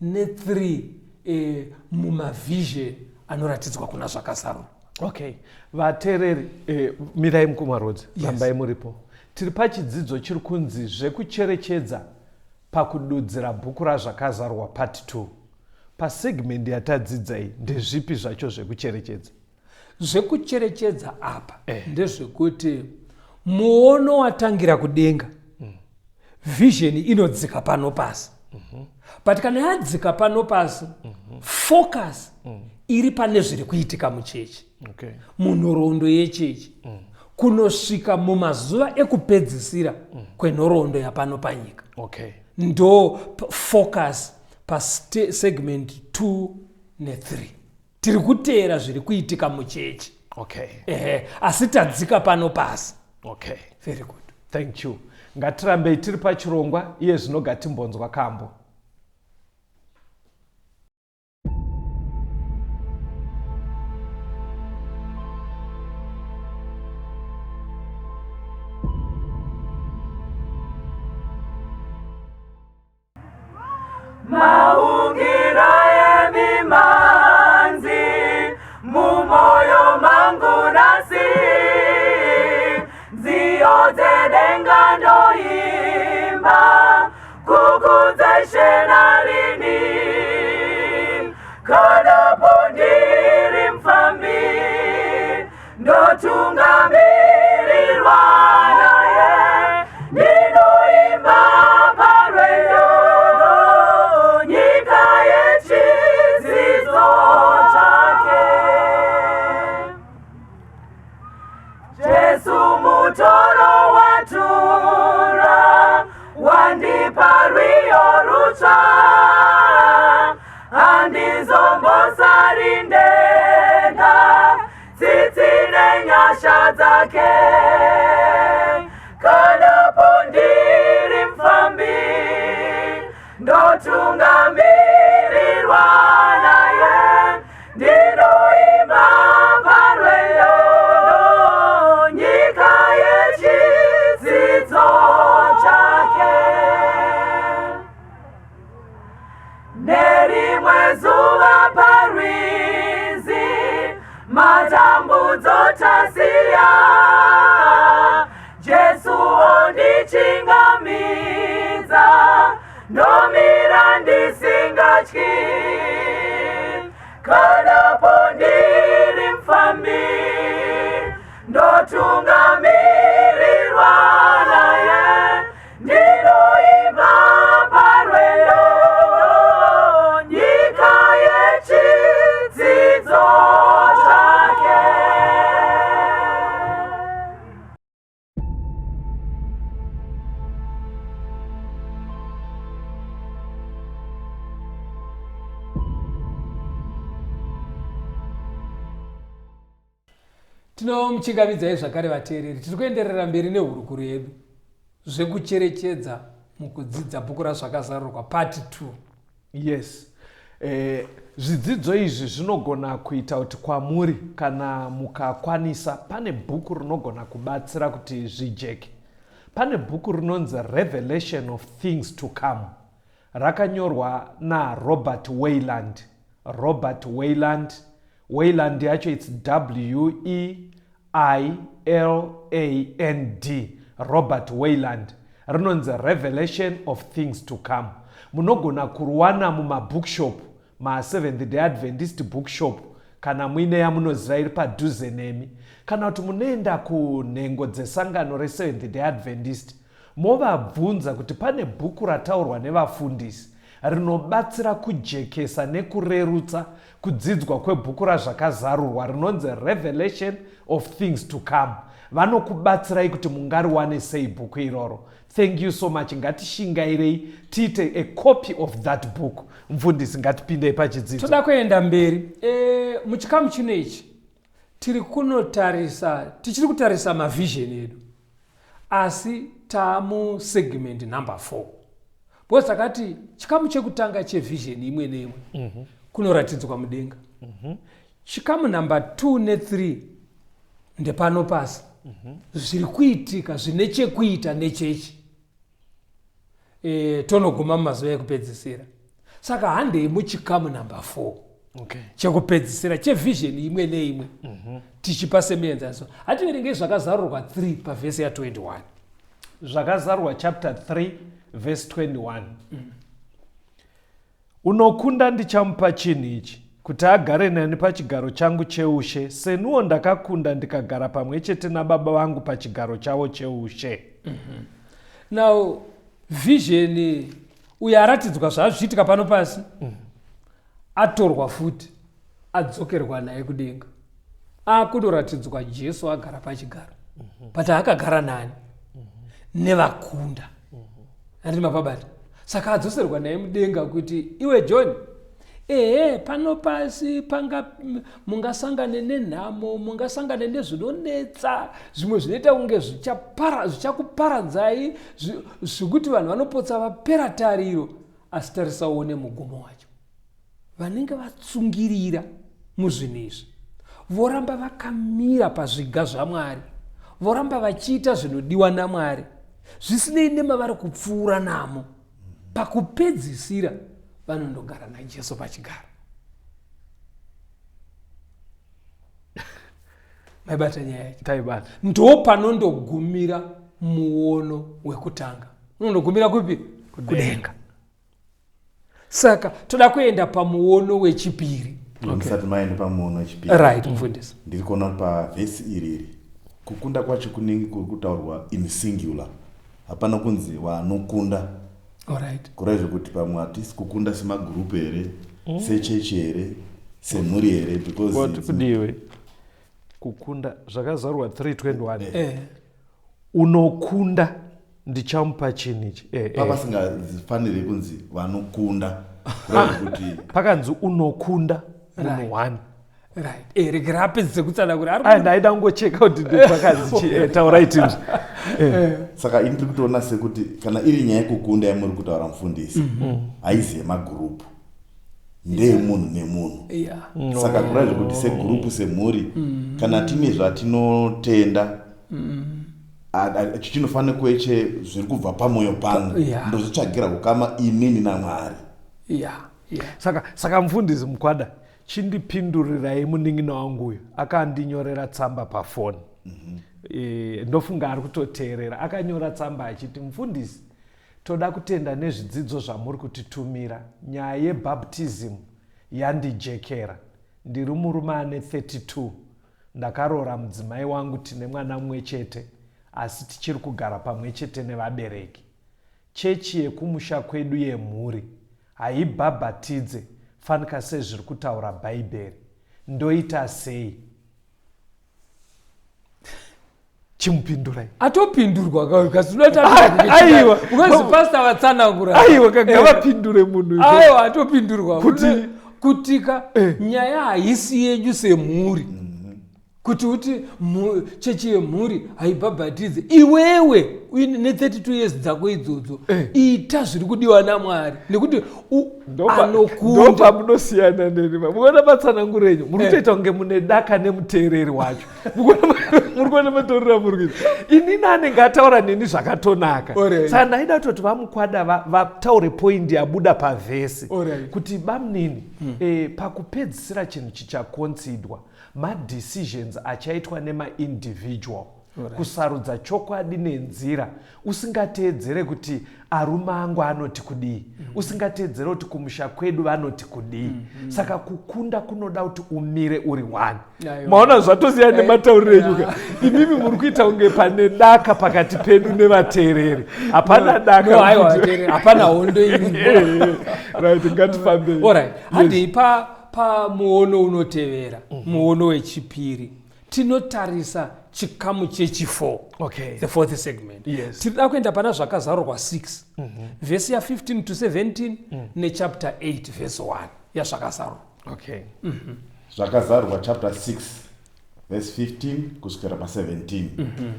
ne3 mumavision anoratidzwa kuna Zvakazarurwa. Okay, vateereri, mirai mukumarodzi, rambai muripo. Tiri pachidzidzo chiri kunzi zvekucherechedza pakududzira bhuku raZvakazarurwa part 2. Pasegment yatadzidza iyi, ndezvipi zvacho zvekucherechedza? Zvekucherechedza apa ndezvekuti muono watangira kudenga, vision inodzika pano pasi. But kana yadzika pano pasi, focus iri pane zviri kuitika muchechi, munhoroondo yechechi, kunosvika mumazuva ekupedzisira kwenhoroondo yapano panyika. Ndo focus pasegment 2 ne3. Tiri kuteera zviri kuitika muchechi. Asi tadzika pano pasi. Very good. Thank you. Ngatirambei tiri pachirongwa iye zvino, gatimbonzwa kambo. Maungira emimanzi mumoyo mangu nasi, nziyo dzedenga ndoimba kukudza Ishe narini. Kanapo ndiri mufambi, ndotungamirirwa naye, ndinoimba parwendo nyika yechidzidzo chake. Jesu mutoro watura, wandipa rwiyo rutsva, handizombosari ndega, tsitsi nenyasha dzake. Kanapo ndiri mufambi, ndotungamirirwa naye, ndinoimba parwendo nyika yechidzidzo chake. Handingatyi kanapo ndiri mufambi ndotungamirirwa naye ndinoimba parwendo nyika yechidzidzo chake. Tinomuchingamidzai zvakare vateereri, tiri kuenderera mberi nehurukuro yedu zvekucherechedza mukudzidza bhuku raZvakazarurwa part 2. Yes. Zvidzidzo izvi zvinogona kuita kuti kwamuri kana mukakwanisa, pane bhuku rinogona kubatsira kuti zvijeke. Pane bhuku rinonzi Revelation of Things to Come rakanyorwa naRobert Weyland. Robert Weyland, Weyland yacho it's W E I L A N D, Robert Weyland, rinonzi Revelation of Things to Come. Munogona kuriwana mumabookshop, maSeventh Day Adventist bookshop, kana muine yamunoziva iri padhuze nemi, kana kuti munoenda kunhengo dzesangano reSeventh Day Adventist movabvunza kuti pane bhuku rataurwa nevafundisi rinobatsira kujekesa nekurerutsa kudzidzwa kwebhuku raZvakazarurwa rinonzi Revelation of Things to Come. Vanokubatsirai kuti mungariwane sei bhuku iroro. Thank you so much. Ngatishingairei tiite a copy of that book. Mfundisi, ngatipindei pachidzidzo. Toda kuenda mberi. Muchikamu chino ichi tiri kunotarisa, tichiri kutarisa mavision edu, asi taamusegment number 4 because takati chikamu chekutanga chevision imwe neimwe kunoratidzwa mudenga. Chikamu number 2 ne3 ndepano pasi, zviri kuitika zvine chekuita nechechi. Tonoguma mumazuva ekupedzisira. Saka handei muchikamu number 4 chekupedzisira chevision imwe neimwe, tichipa semuenzaniso. Hativerengei Zvakazarurwa 3 pavhesi ya21. Zvakazarurwa chapter 3 verse 21. Unokunda ndichamupa chinhu ichi, kuti agare nani pachigaro changu cheushe, senuwo ndakakunda ndikagara pamwe chete nababa vangu pachigaro chavo cheushe. Now vision uyo aratidzwa zvazvichiitika pano pasi, atorwa futi adzokerwa naye kudenga, akutoratidzwa Jesu agara pachigaro. But akagara nani? Nevakunda. Handiti mapabata? Saka adzoserwa naye mudenga kuti iwe John, ehe, pano pasi panga mungasangane nenhamo, mungasangane nezvinonetsa, zvimwe zvinoita kunge zvichakuparadzai, zvekuti vanhu vanopotsa vapera tariro, asi tarisa uone mugumo wacho. Vanenge vatsungirira muzvinhu izvi voramba vakamira pazviga zvaMwari, voramba vachiita zvinodiwa naMwari zvisinei nemavari kupfuura namo, pakupedzisira vanondogara naJesu pachigaro. Maibata nyaya yacho? Taibata. Ndo panondogumira muono wekutanga. Unondogumira kupi? Kudenga. Saka toda kuenda pamuono wechipiri. Musati maenda pamuono wechipiri, Right, mufundisi. Ndiri kuona pavhesi iri iri kukunda kwacho kunenge kuri kutaurwa in singular, hapana kunzi vanokunda. Kureva zvekuti pamwe hatisi kukunda semagurupu here, sechechi here, semhuri here? Because What kudiwe kukunda, Zvakazarurwa 321. Unokunda ndichamupa chinhu ichi. Papasingafaniri kunzi vanokunda, kureva kuti Pakanzi unokunda munhu one. Right, regera apedzise kutsanangura. Ari Ndaida kungocheka kuti pakanzi chi, taurai tinzwe. Saka ini ndiri kutoona sekuti kana iri nyaya yekukunda yamuri kutaura, mufundisi, haizi yemagurupu, ndeyemunhu nemunhu. Saka kureva zvekuti segurupu, semhuri, kana tine zvatinotenda, chichinofanira kuve zviri kubva pamwoyo pangu, ndozvitsvagira kukama inini naMwari. Saka mufundisi Mukwada, chindipindurirai munin'ina wangu uyu akandinyorera tsamba pafoni. Ndofunga ari kutoteerera. Akanyora tsamba achiti, mufundisi, Toda kutenda nezvidzidzo zvamuri kutitumira. Nyaya yebaptism yandijekera. Ndiri murume ane 32. Ndakaroora mudzimai wangu tine mwana mumwe chete asi tichiri kugara pamwe chete nevabereki. Chechi yekumusha kwedu yemhuri haibhabhatidze fanika sezviri kutaura Bhaibheri. Ndoita sei? Chimupindurai. Atopindurwa kasinoaiwa because pastor vatsanangura. Aiwa kagavapindure munhu. Aiwa atopindurwa. Kuti kutika eh. Nyaya haisi yenyu semhuri. Kuti uti chechi yemhuri haibhabhatidze iwewe uine ne32 years dzako idzodzo eh. Ita zviri kudiwa namwari nekuti anokunda munosiyana neni mukuona matsananguro enyu muri eh. kutoita kunge mune daka nemuteereri wacho muri kuona matauriro amuri kuita inini anenge ataura neni zvakatonaka saka ndaida kutoti vamukwada vataure poindi yabuda pavhesi kuti bamnini hmm. eh, pakupedzisira chinhu chichakonsidwa madecisions achaitwa nemaindividual right. Kusarudza chokwadi nenzira usingateedzere kuti arume angu anoti kudii mm -hmm. Usingateedzere kuti kumusha kwedu vanoti kudii mm -hmm. Saka kukunda kunoda kuti umire uri one. Maona zvatosiyana eh, nematauriro enyuka imimi muri kuita kunge pane daka pakati pedu nevateereri. Hapana daka. Hapana hondo iri. Right, ngatifambei. Alright, handei pa pamuono unotevera. Muono wechipiri tinotarisa chikamu chechi4 okay. The fourth segment. Yes. Tirida kuenda pana Zvakazarurwa 6 mm -hmm. Vhesi ya15 to 17 mm. Nechapter 8 vhesi 1 yaZvakazarurwa. Okay. Mm -hmm. Zvakazarurwa chapter 6 vhesi 15 kusvikira pa17. Mm -hmm.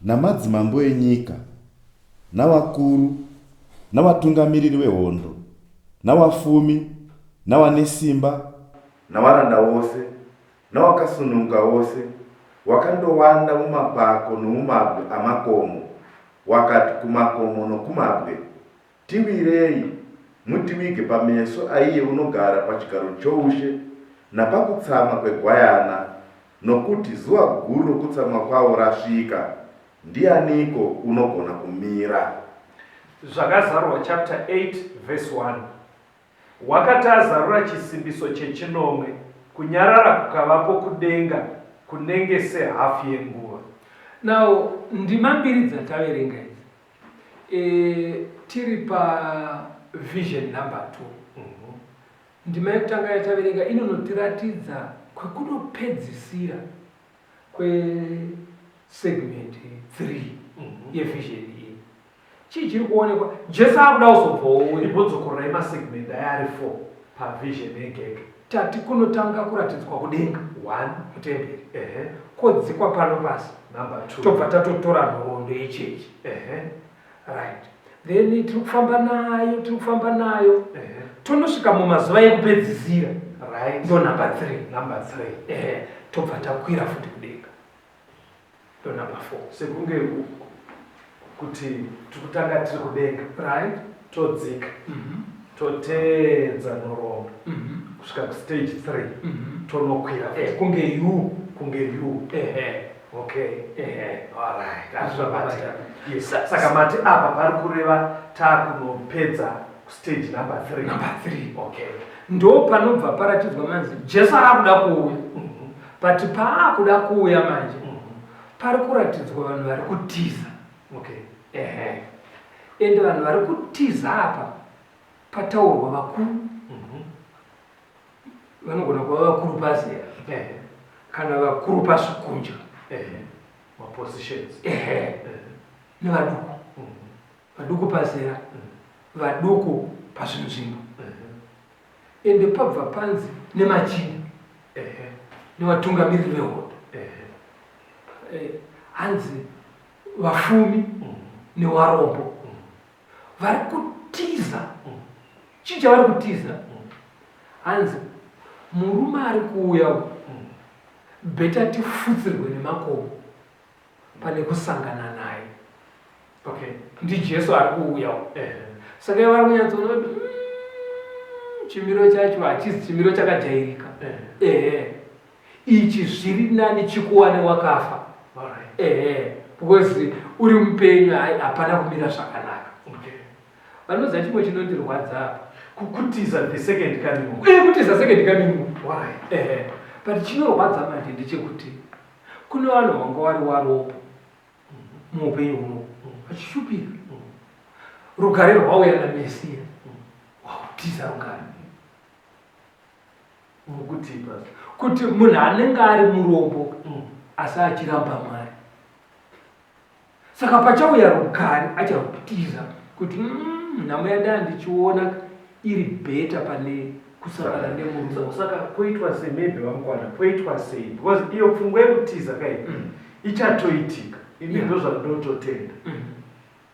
Namadzimambo enyika navakuru navatungamiriri vehondo navafumi navane simba navaranda vose nawakasununguka wose wakandowanda mumapako nomumabwe amakomo wakati kumakomo nokumabwe, Tiwirei, mutiwige pameso aiye unogara pachigaro choushe napakutsamwa kweGwayana, nokuti zuva guru rokutsamwa kwavo rasvika, ndianiko unogona kumira? Zvakazarurwa chapter 8 verse 1 Wakati azarura chisimbiso chechinomwe, kunyarara kukavapo kudenga kunenge sehafu yenguva. Now ndima mbiri dzataverenga idzi e, tiri pa vision number 2. Mm -hmm. Ndima yekutanga yataverenga inonotiratidza kwekunopedzisira kwesegment 3 mm -hmm. yevision iyi. Chii chiri kuonekwa? Jesu akuda kuzobvawo. Imbodzokorai masegment aya ari 4 pavision yegege. Tati kunotanga kuratidzwa kudenga 1 mutemberi. Ehe. Kodzikwa pano pasi. Number 2. Tobva tatotora nhoroondo yechechi. Ehe. Right. Then tiri kufamba nayo, tiri kufamba nayo. Ehe. Tonosvika mumazuva ekupedzisira. Right. Ndo number 3. Number 3. Ehe. Tobva takwira futi kudenga. Ndo number 4. Sekunge kuti tikutanga tiri kudenga. Right. Todzika. Mm -hmm. Toteedza nhoroondo. Mm -hmm. Kusvika kustage 3. Mm -hmm. Tonokwira. Eh, kunge u. Kunge u. Ehe. Okay. Ehe. All right. Azvabatika. Yes. Saka mati apa pari kureva takunopedza stage number 3. Number 3. Okay. Ndo panobva paratidzwa manzi Jesu akuda kuuya. Mm -hmm. But paakuda kuuya manje mm -hmm. pari kuratidzwa vanhu vari kutiza. Okay. Ehe. Ende vanhu vari kutiza apa pataurwa vakuru. Mm -hmm. Vanogona kuva vakuru pazera. Ehe. Kana vakuru pasvikunja. Ehe. Mapositions. Ehe. Nevaduku. Mm -hmm. Vaduku pazera. Mm -hmm. Vaduku pazvinzvimbo. Mm -hmm. Ende pabva panzi nemachinda. Ehe. Nevatungamiriri vehondo. Ehe. Hanzi vafumi mm -hmm. newarombo. Mm -hmm. Vari kutiza. Mm -hmm. Chii chavari kutiza? Mm -hmm. Hanzi murume ari kuuya mm -hmm. Beta tifutsirwe nemakomo pane kusangana naye. Okay. Ndi Jesu ari kuuya. Saka vari kunyatsoona kuti chimiro chacho hachizi chimiro chakajairika. Ehe. Ichi zviri nani chikuwane wakafa. Alright. Ehe. Because Uri mupenyu, hai, hapana kumira zvakanaka. Vanoziva chimwe chinondirwadza apa? Kutiza the second coming. Uye kutiza second coming. Why? Ehe, but chinorwadza manje ndechekuti kune vanhu vanga vari waropo muupenyu huno vachishupika, rugare rwauya naMesiya, wakutiza rugare. Mukutipa kuti munhu anenge ari murombo asi achiramba Mwari, saka pachauya rugare acharutiza kuti nhamo yandaa ndichiona iri better pane kusangana nemurume. Saka poitwa sei? Maybe vamukwana, poitwa sei? Because iyo pfungwa yekutiza kai ichatoitika ini ndo zvandinototenda.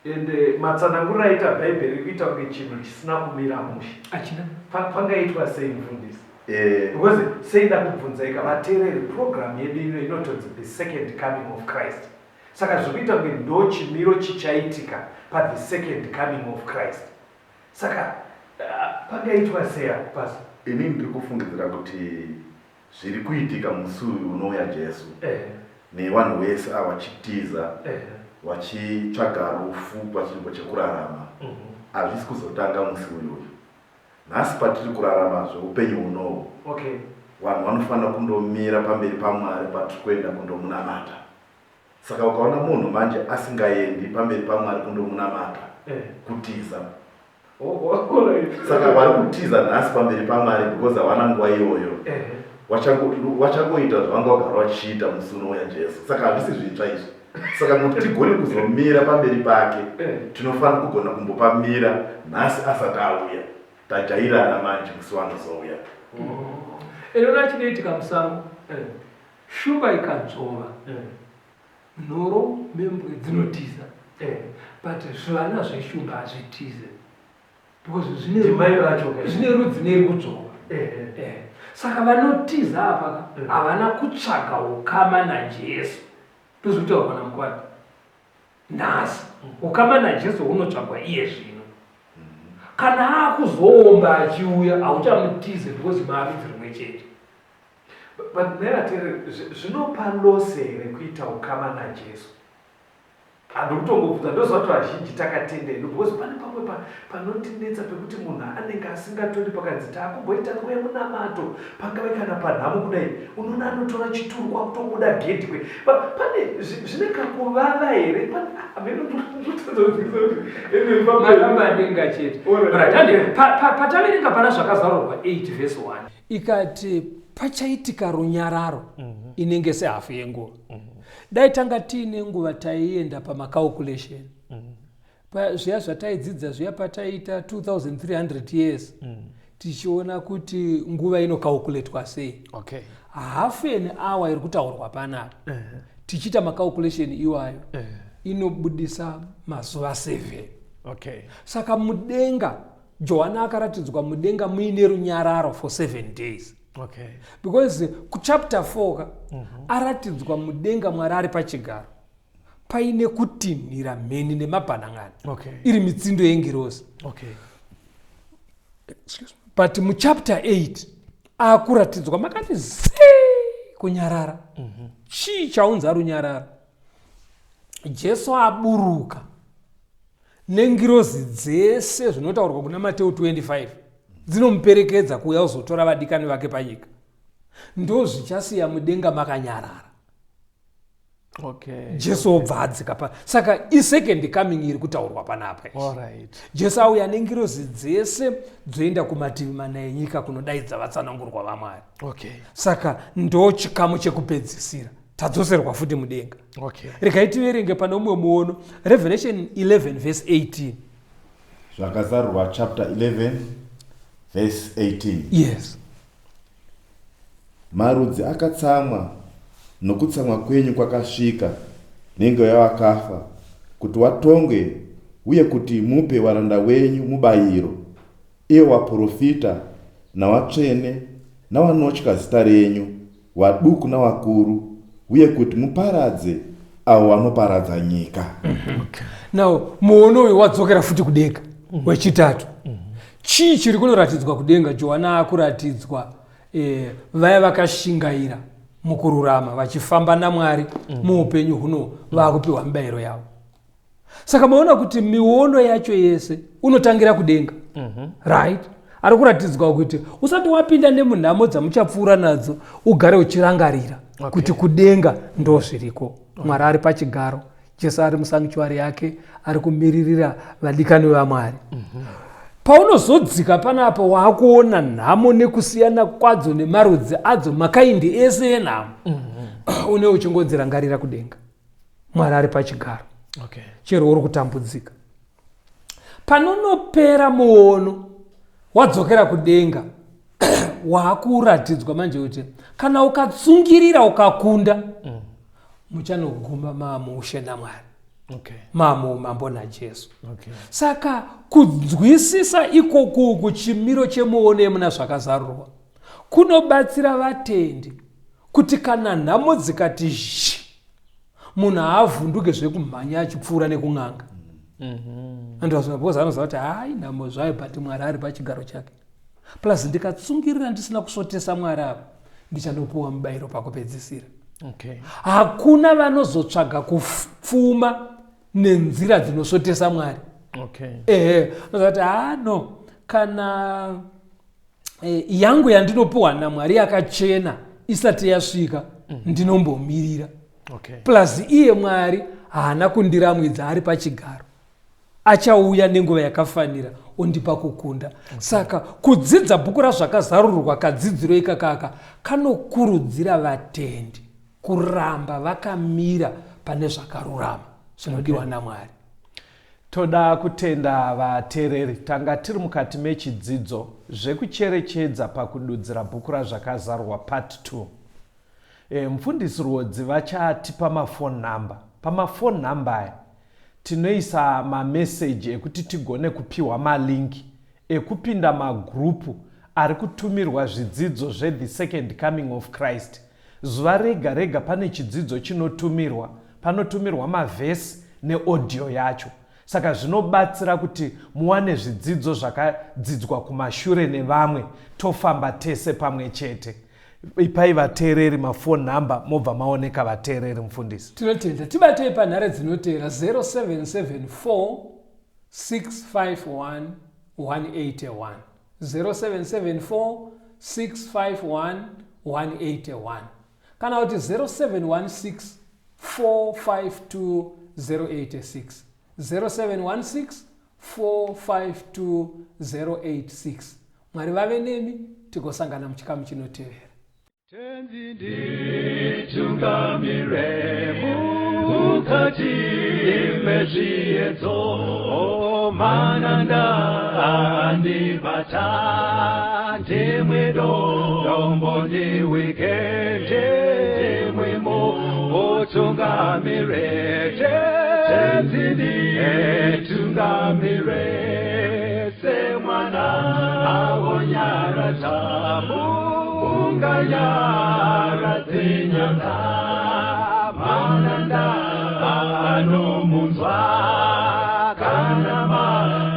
Ende matsananguriro aita Bhaibheri kuita kunge chinhu chisina kumira mushe. Achina. Pangaitwa sei, mufundisi? Because seida kubvunzaika vateereri, program yedu ino inotonzi The Second Coming of Christ, saka zviri kuita kunge ndo chimiro chichaitika pathe second coming of Christ. Saka pangaitwa sei apo pasi? Inini ndiri kufungidzira kuti zviri kuitika musi uyu unouya Jesu nevanhu vese ava vachitiza, vachitsvaga rufu pachinzvimbo chekurarama, hazvisi kuzotanga musi uyuyu. Nhasi patiri kurarama zveupenyu hunohu, vanhu vanofanira kundomira pamberi paMwari patiri kuenda kundomunamata. Saka ukaona munhu manje asingaendi pamberi paMwari kundomunamata, kutiza. Saka vari kutiza nhasi pamberi paMwari because havana nguva iyoyo. Wachangoita zvavanga vagara vachiita musi unouya Jesu. Saka hazvisi zvitsva izvi. Saka kuti tigone kuzomira pamberi pake, tinofanira kugona kumbopamira nhasi asati auya. Tajairana manje musi wanozouya. Inoona chinoitika musango, shumba ikanzvova, nhoro membwe dzinotiza, but zvivana zveshumba hazvitize because zvine Ndimai vacho ka. Zvine rudzi neri kudzvova. Saka vanotiza apa ka, havana kutsvaga ukama naJesu. Ndozvekutaurwa naMukwadi nhasi, ukama naJesu hunotsvagwa iye zvino. Kana akuzoomba achiuya, hauchamutize because maarudzi rimwe chete. But nevateereri, zvinopa loss here kuita ukama naJesu? Handikutongobvunza, ndoziva kuti vazhinji takatenda hedu, because pane pamwe panotinetsa pekuti munhu anenge asingatodi pakanzi taakumboita nguva yemunamato, pangave kana panhamo kudai, unoona anotora chituru kwakutobuda gedhi kwe. Pane zvine kakuvava here? Hameno, ndotadza kunzwisisa kuti anyway, pamwe- Maramba denga chete. Alright. Right, hande, pataverenga pana Zvakazarurwa 8 vhesi 1, ikati pachaitika runyararo inenge sehafu yenguva. Dai tanga tiine nguva, taienda pamacalculation zviya zvataidzidza zviya pataiita 2300 years, tichiona kuti nguva inocalculatwa sei. Half an hour iri kutaurwa panapa, tichiita macalculation iwayo, inobudisa mazuva 7. Saka mudenga, Johana akaratidzwa mudenga muine runyararo for 7 days, because kuchapter 4 ka, aratidzwa mudenga Mwari ari pachigaro, paine kutinhira, mheni nemabhanang'ana, iri mitsindo yengirozi. But muchapter 8 akuratidzwa makati zee, kunyarara. Chii chaunza runyararo? Jesu aburuka nengirozi dzese, zvinotaurwa kuna Mateo 25, dzinomuperekedza kuuya kuzotora vadikani vake panyika. Ndo zvichasiya mudenga makanyarara. Jesu obva adzika pa saka isecond coming iri kutaurwa panapa izvi. Jesu auya nengirozi dzese, dzoenda kumativi mana enyika kunodaidza vatsanangurwa vaMwari. Saka ndo chikamu chekupedzisira, tadzoserwa futi mudenga. Regai tiverenge pane umwe muono, Revelation 11 verse 18. Zvakazarurwa chapter 11 verse 18. Yes. Marudzi akatsamwa, nokutsamwa kwenyu kwakasvika, nenguva yavakafa kuti watongwe, uye kuti mupe varanda wenyu mubayiro, ivo vaprofita navatsvene navanotya zita renyu, vaduku navakuru, uye kuti muparadze avo vanoparadza nyika. Now muono uyu wadzokera futi kudenga wechitatu. Chii chiri kunoratidzwa kudenga? Johana akuratidzwa vaya vakashingaira mukururama, vachifamba naMwari muupenyu huno, vakupiwa mibayiro yavo. Saka maona kuti miono yacho yese unotangira kudenga. Right, ari kuratidzwa kuti usati wapinda nemunhamo dzamuchapfuura nadzo, ugare uchirangarira kuti kudenga ndo zviriko. Mwari ari pachigaro, Jesu ari musanctuary yake, ari kumiririra vadikani vaMwari. Paunozodzika panapa, waakuona nhamo nekusiyana kwadzo nemarudzi adzo, makaindi ese enhamo. Une uchingodzirangarira kudenga, Mwari ari pachigaro. Chero uri kutambudzika, panonopera muono wadzokera kudenga, waakuratidzwa manje kuti kana ukatsungirira ukakunda, muchanoguma maamuushe naMwari, maamuumambo naJesu. Saka kunzwisisa ikoku kuchimiro chemuono yemuna Zvakazarurwa kunobatsira vatendi kuti kana nhamo dzikati zhi, munhu haavhunduke zvekumhanya achipfuura nekun'anga. Andozva, because anoziva kuti hai, nhamo zvayo, but Mwari ari pachigaro chake, plus ndikatsungirira ndisina kusvotesa Mwari apa, ndichanopuwa mubayiro pakupedzisira. Hakuna vanozotsvaga kupfuma nenzira dzinosvotesa Mwari. Ehe, unoziva kuti ha, no, kana yangu yandinopiwa naMwari yakachena isati yasvika, ndinombomirira. Plus iye Mwari haana kundiramwidza, ari pachigaro, achauya nenguva yakafanira ondipa kukunda. Saka kudzidza bhuku raZvakazarurwa, kadzidziro ikakaka kanokurudzira vatendi kuramba vakamira pane zvakarurama zvinodiwa naMwari. Toda kutenda vateereri. Tanga tiri mukati mechidzidzo zvekucherechedza pakududzira bhuku raZvakazarurwa part 2. Mufundisi Rwodzi vachatipa mafone number. Pamafone number aya tinoisa mameseji ekuti tigone kupiwa malinki ekupinda magurupu ari kutumirwa zvidzidzo zvethe Second Coming of Christ. Zuva rega rega pane chidzidzo chinotumirwa, panotumirwa mavhesi neaudio yacho. Saka zvinobatsira kuti muwane zvidzidzo zvakadzidzwa kumashure nevamwe, tofamba tese pamwe chete. Ipai vateereri mafone number, mobva maoneka vateereri, mufundisi. Tinotenda. Tibatei panhare dzinoteera: 0774 651 181, 0774 651 181, kana kuti 0716 452 086, 0716 452 086. Mwari vave nemi, tigosangana muchikamu chinotevera. Tenzi nditungamire mukati mezviedzo, mananda andibata, ndimwe dombo ndiwike, ndimwimo utungamire. Tenzi nditungamire semwana awonyaradza, unganyaradze nyanza, mananda anomunzwa kana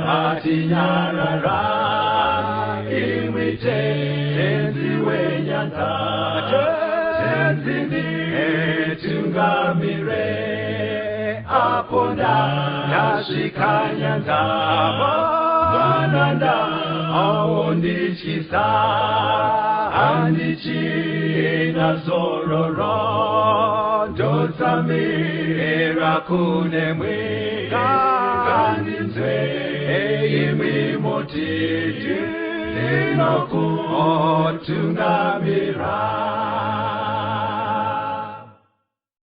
matinyarara, imwi Tenzi wenyanza. Tenzi nditungamire apo ndasvika nyanza, mananda aondityisa, handichina zororo, ndotsamira kunemwi, ngandinzwe imwi motiti ndinokutungamira.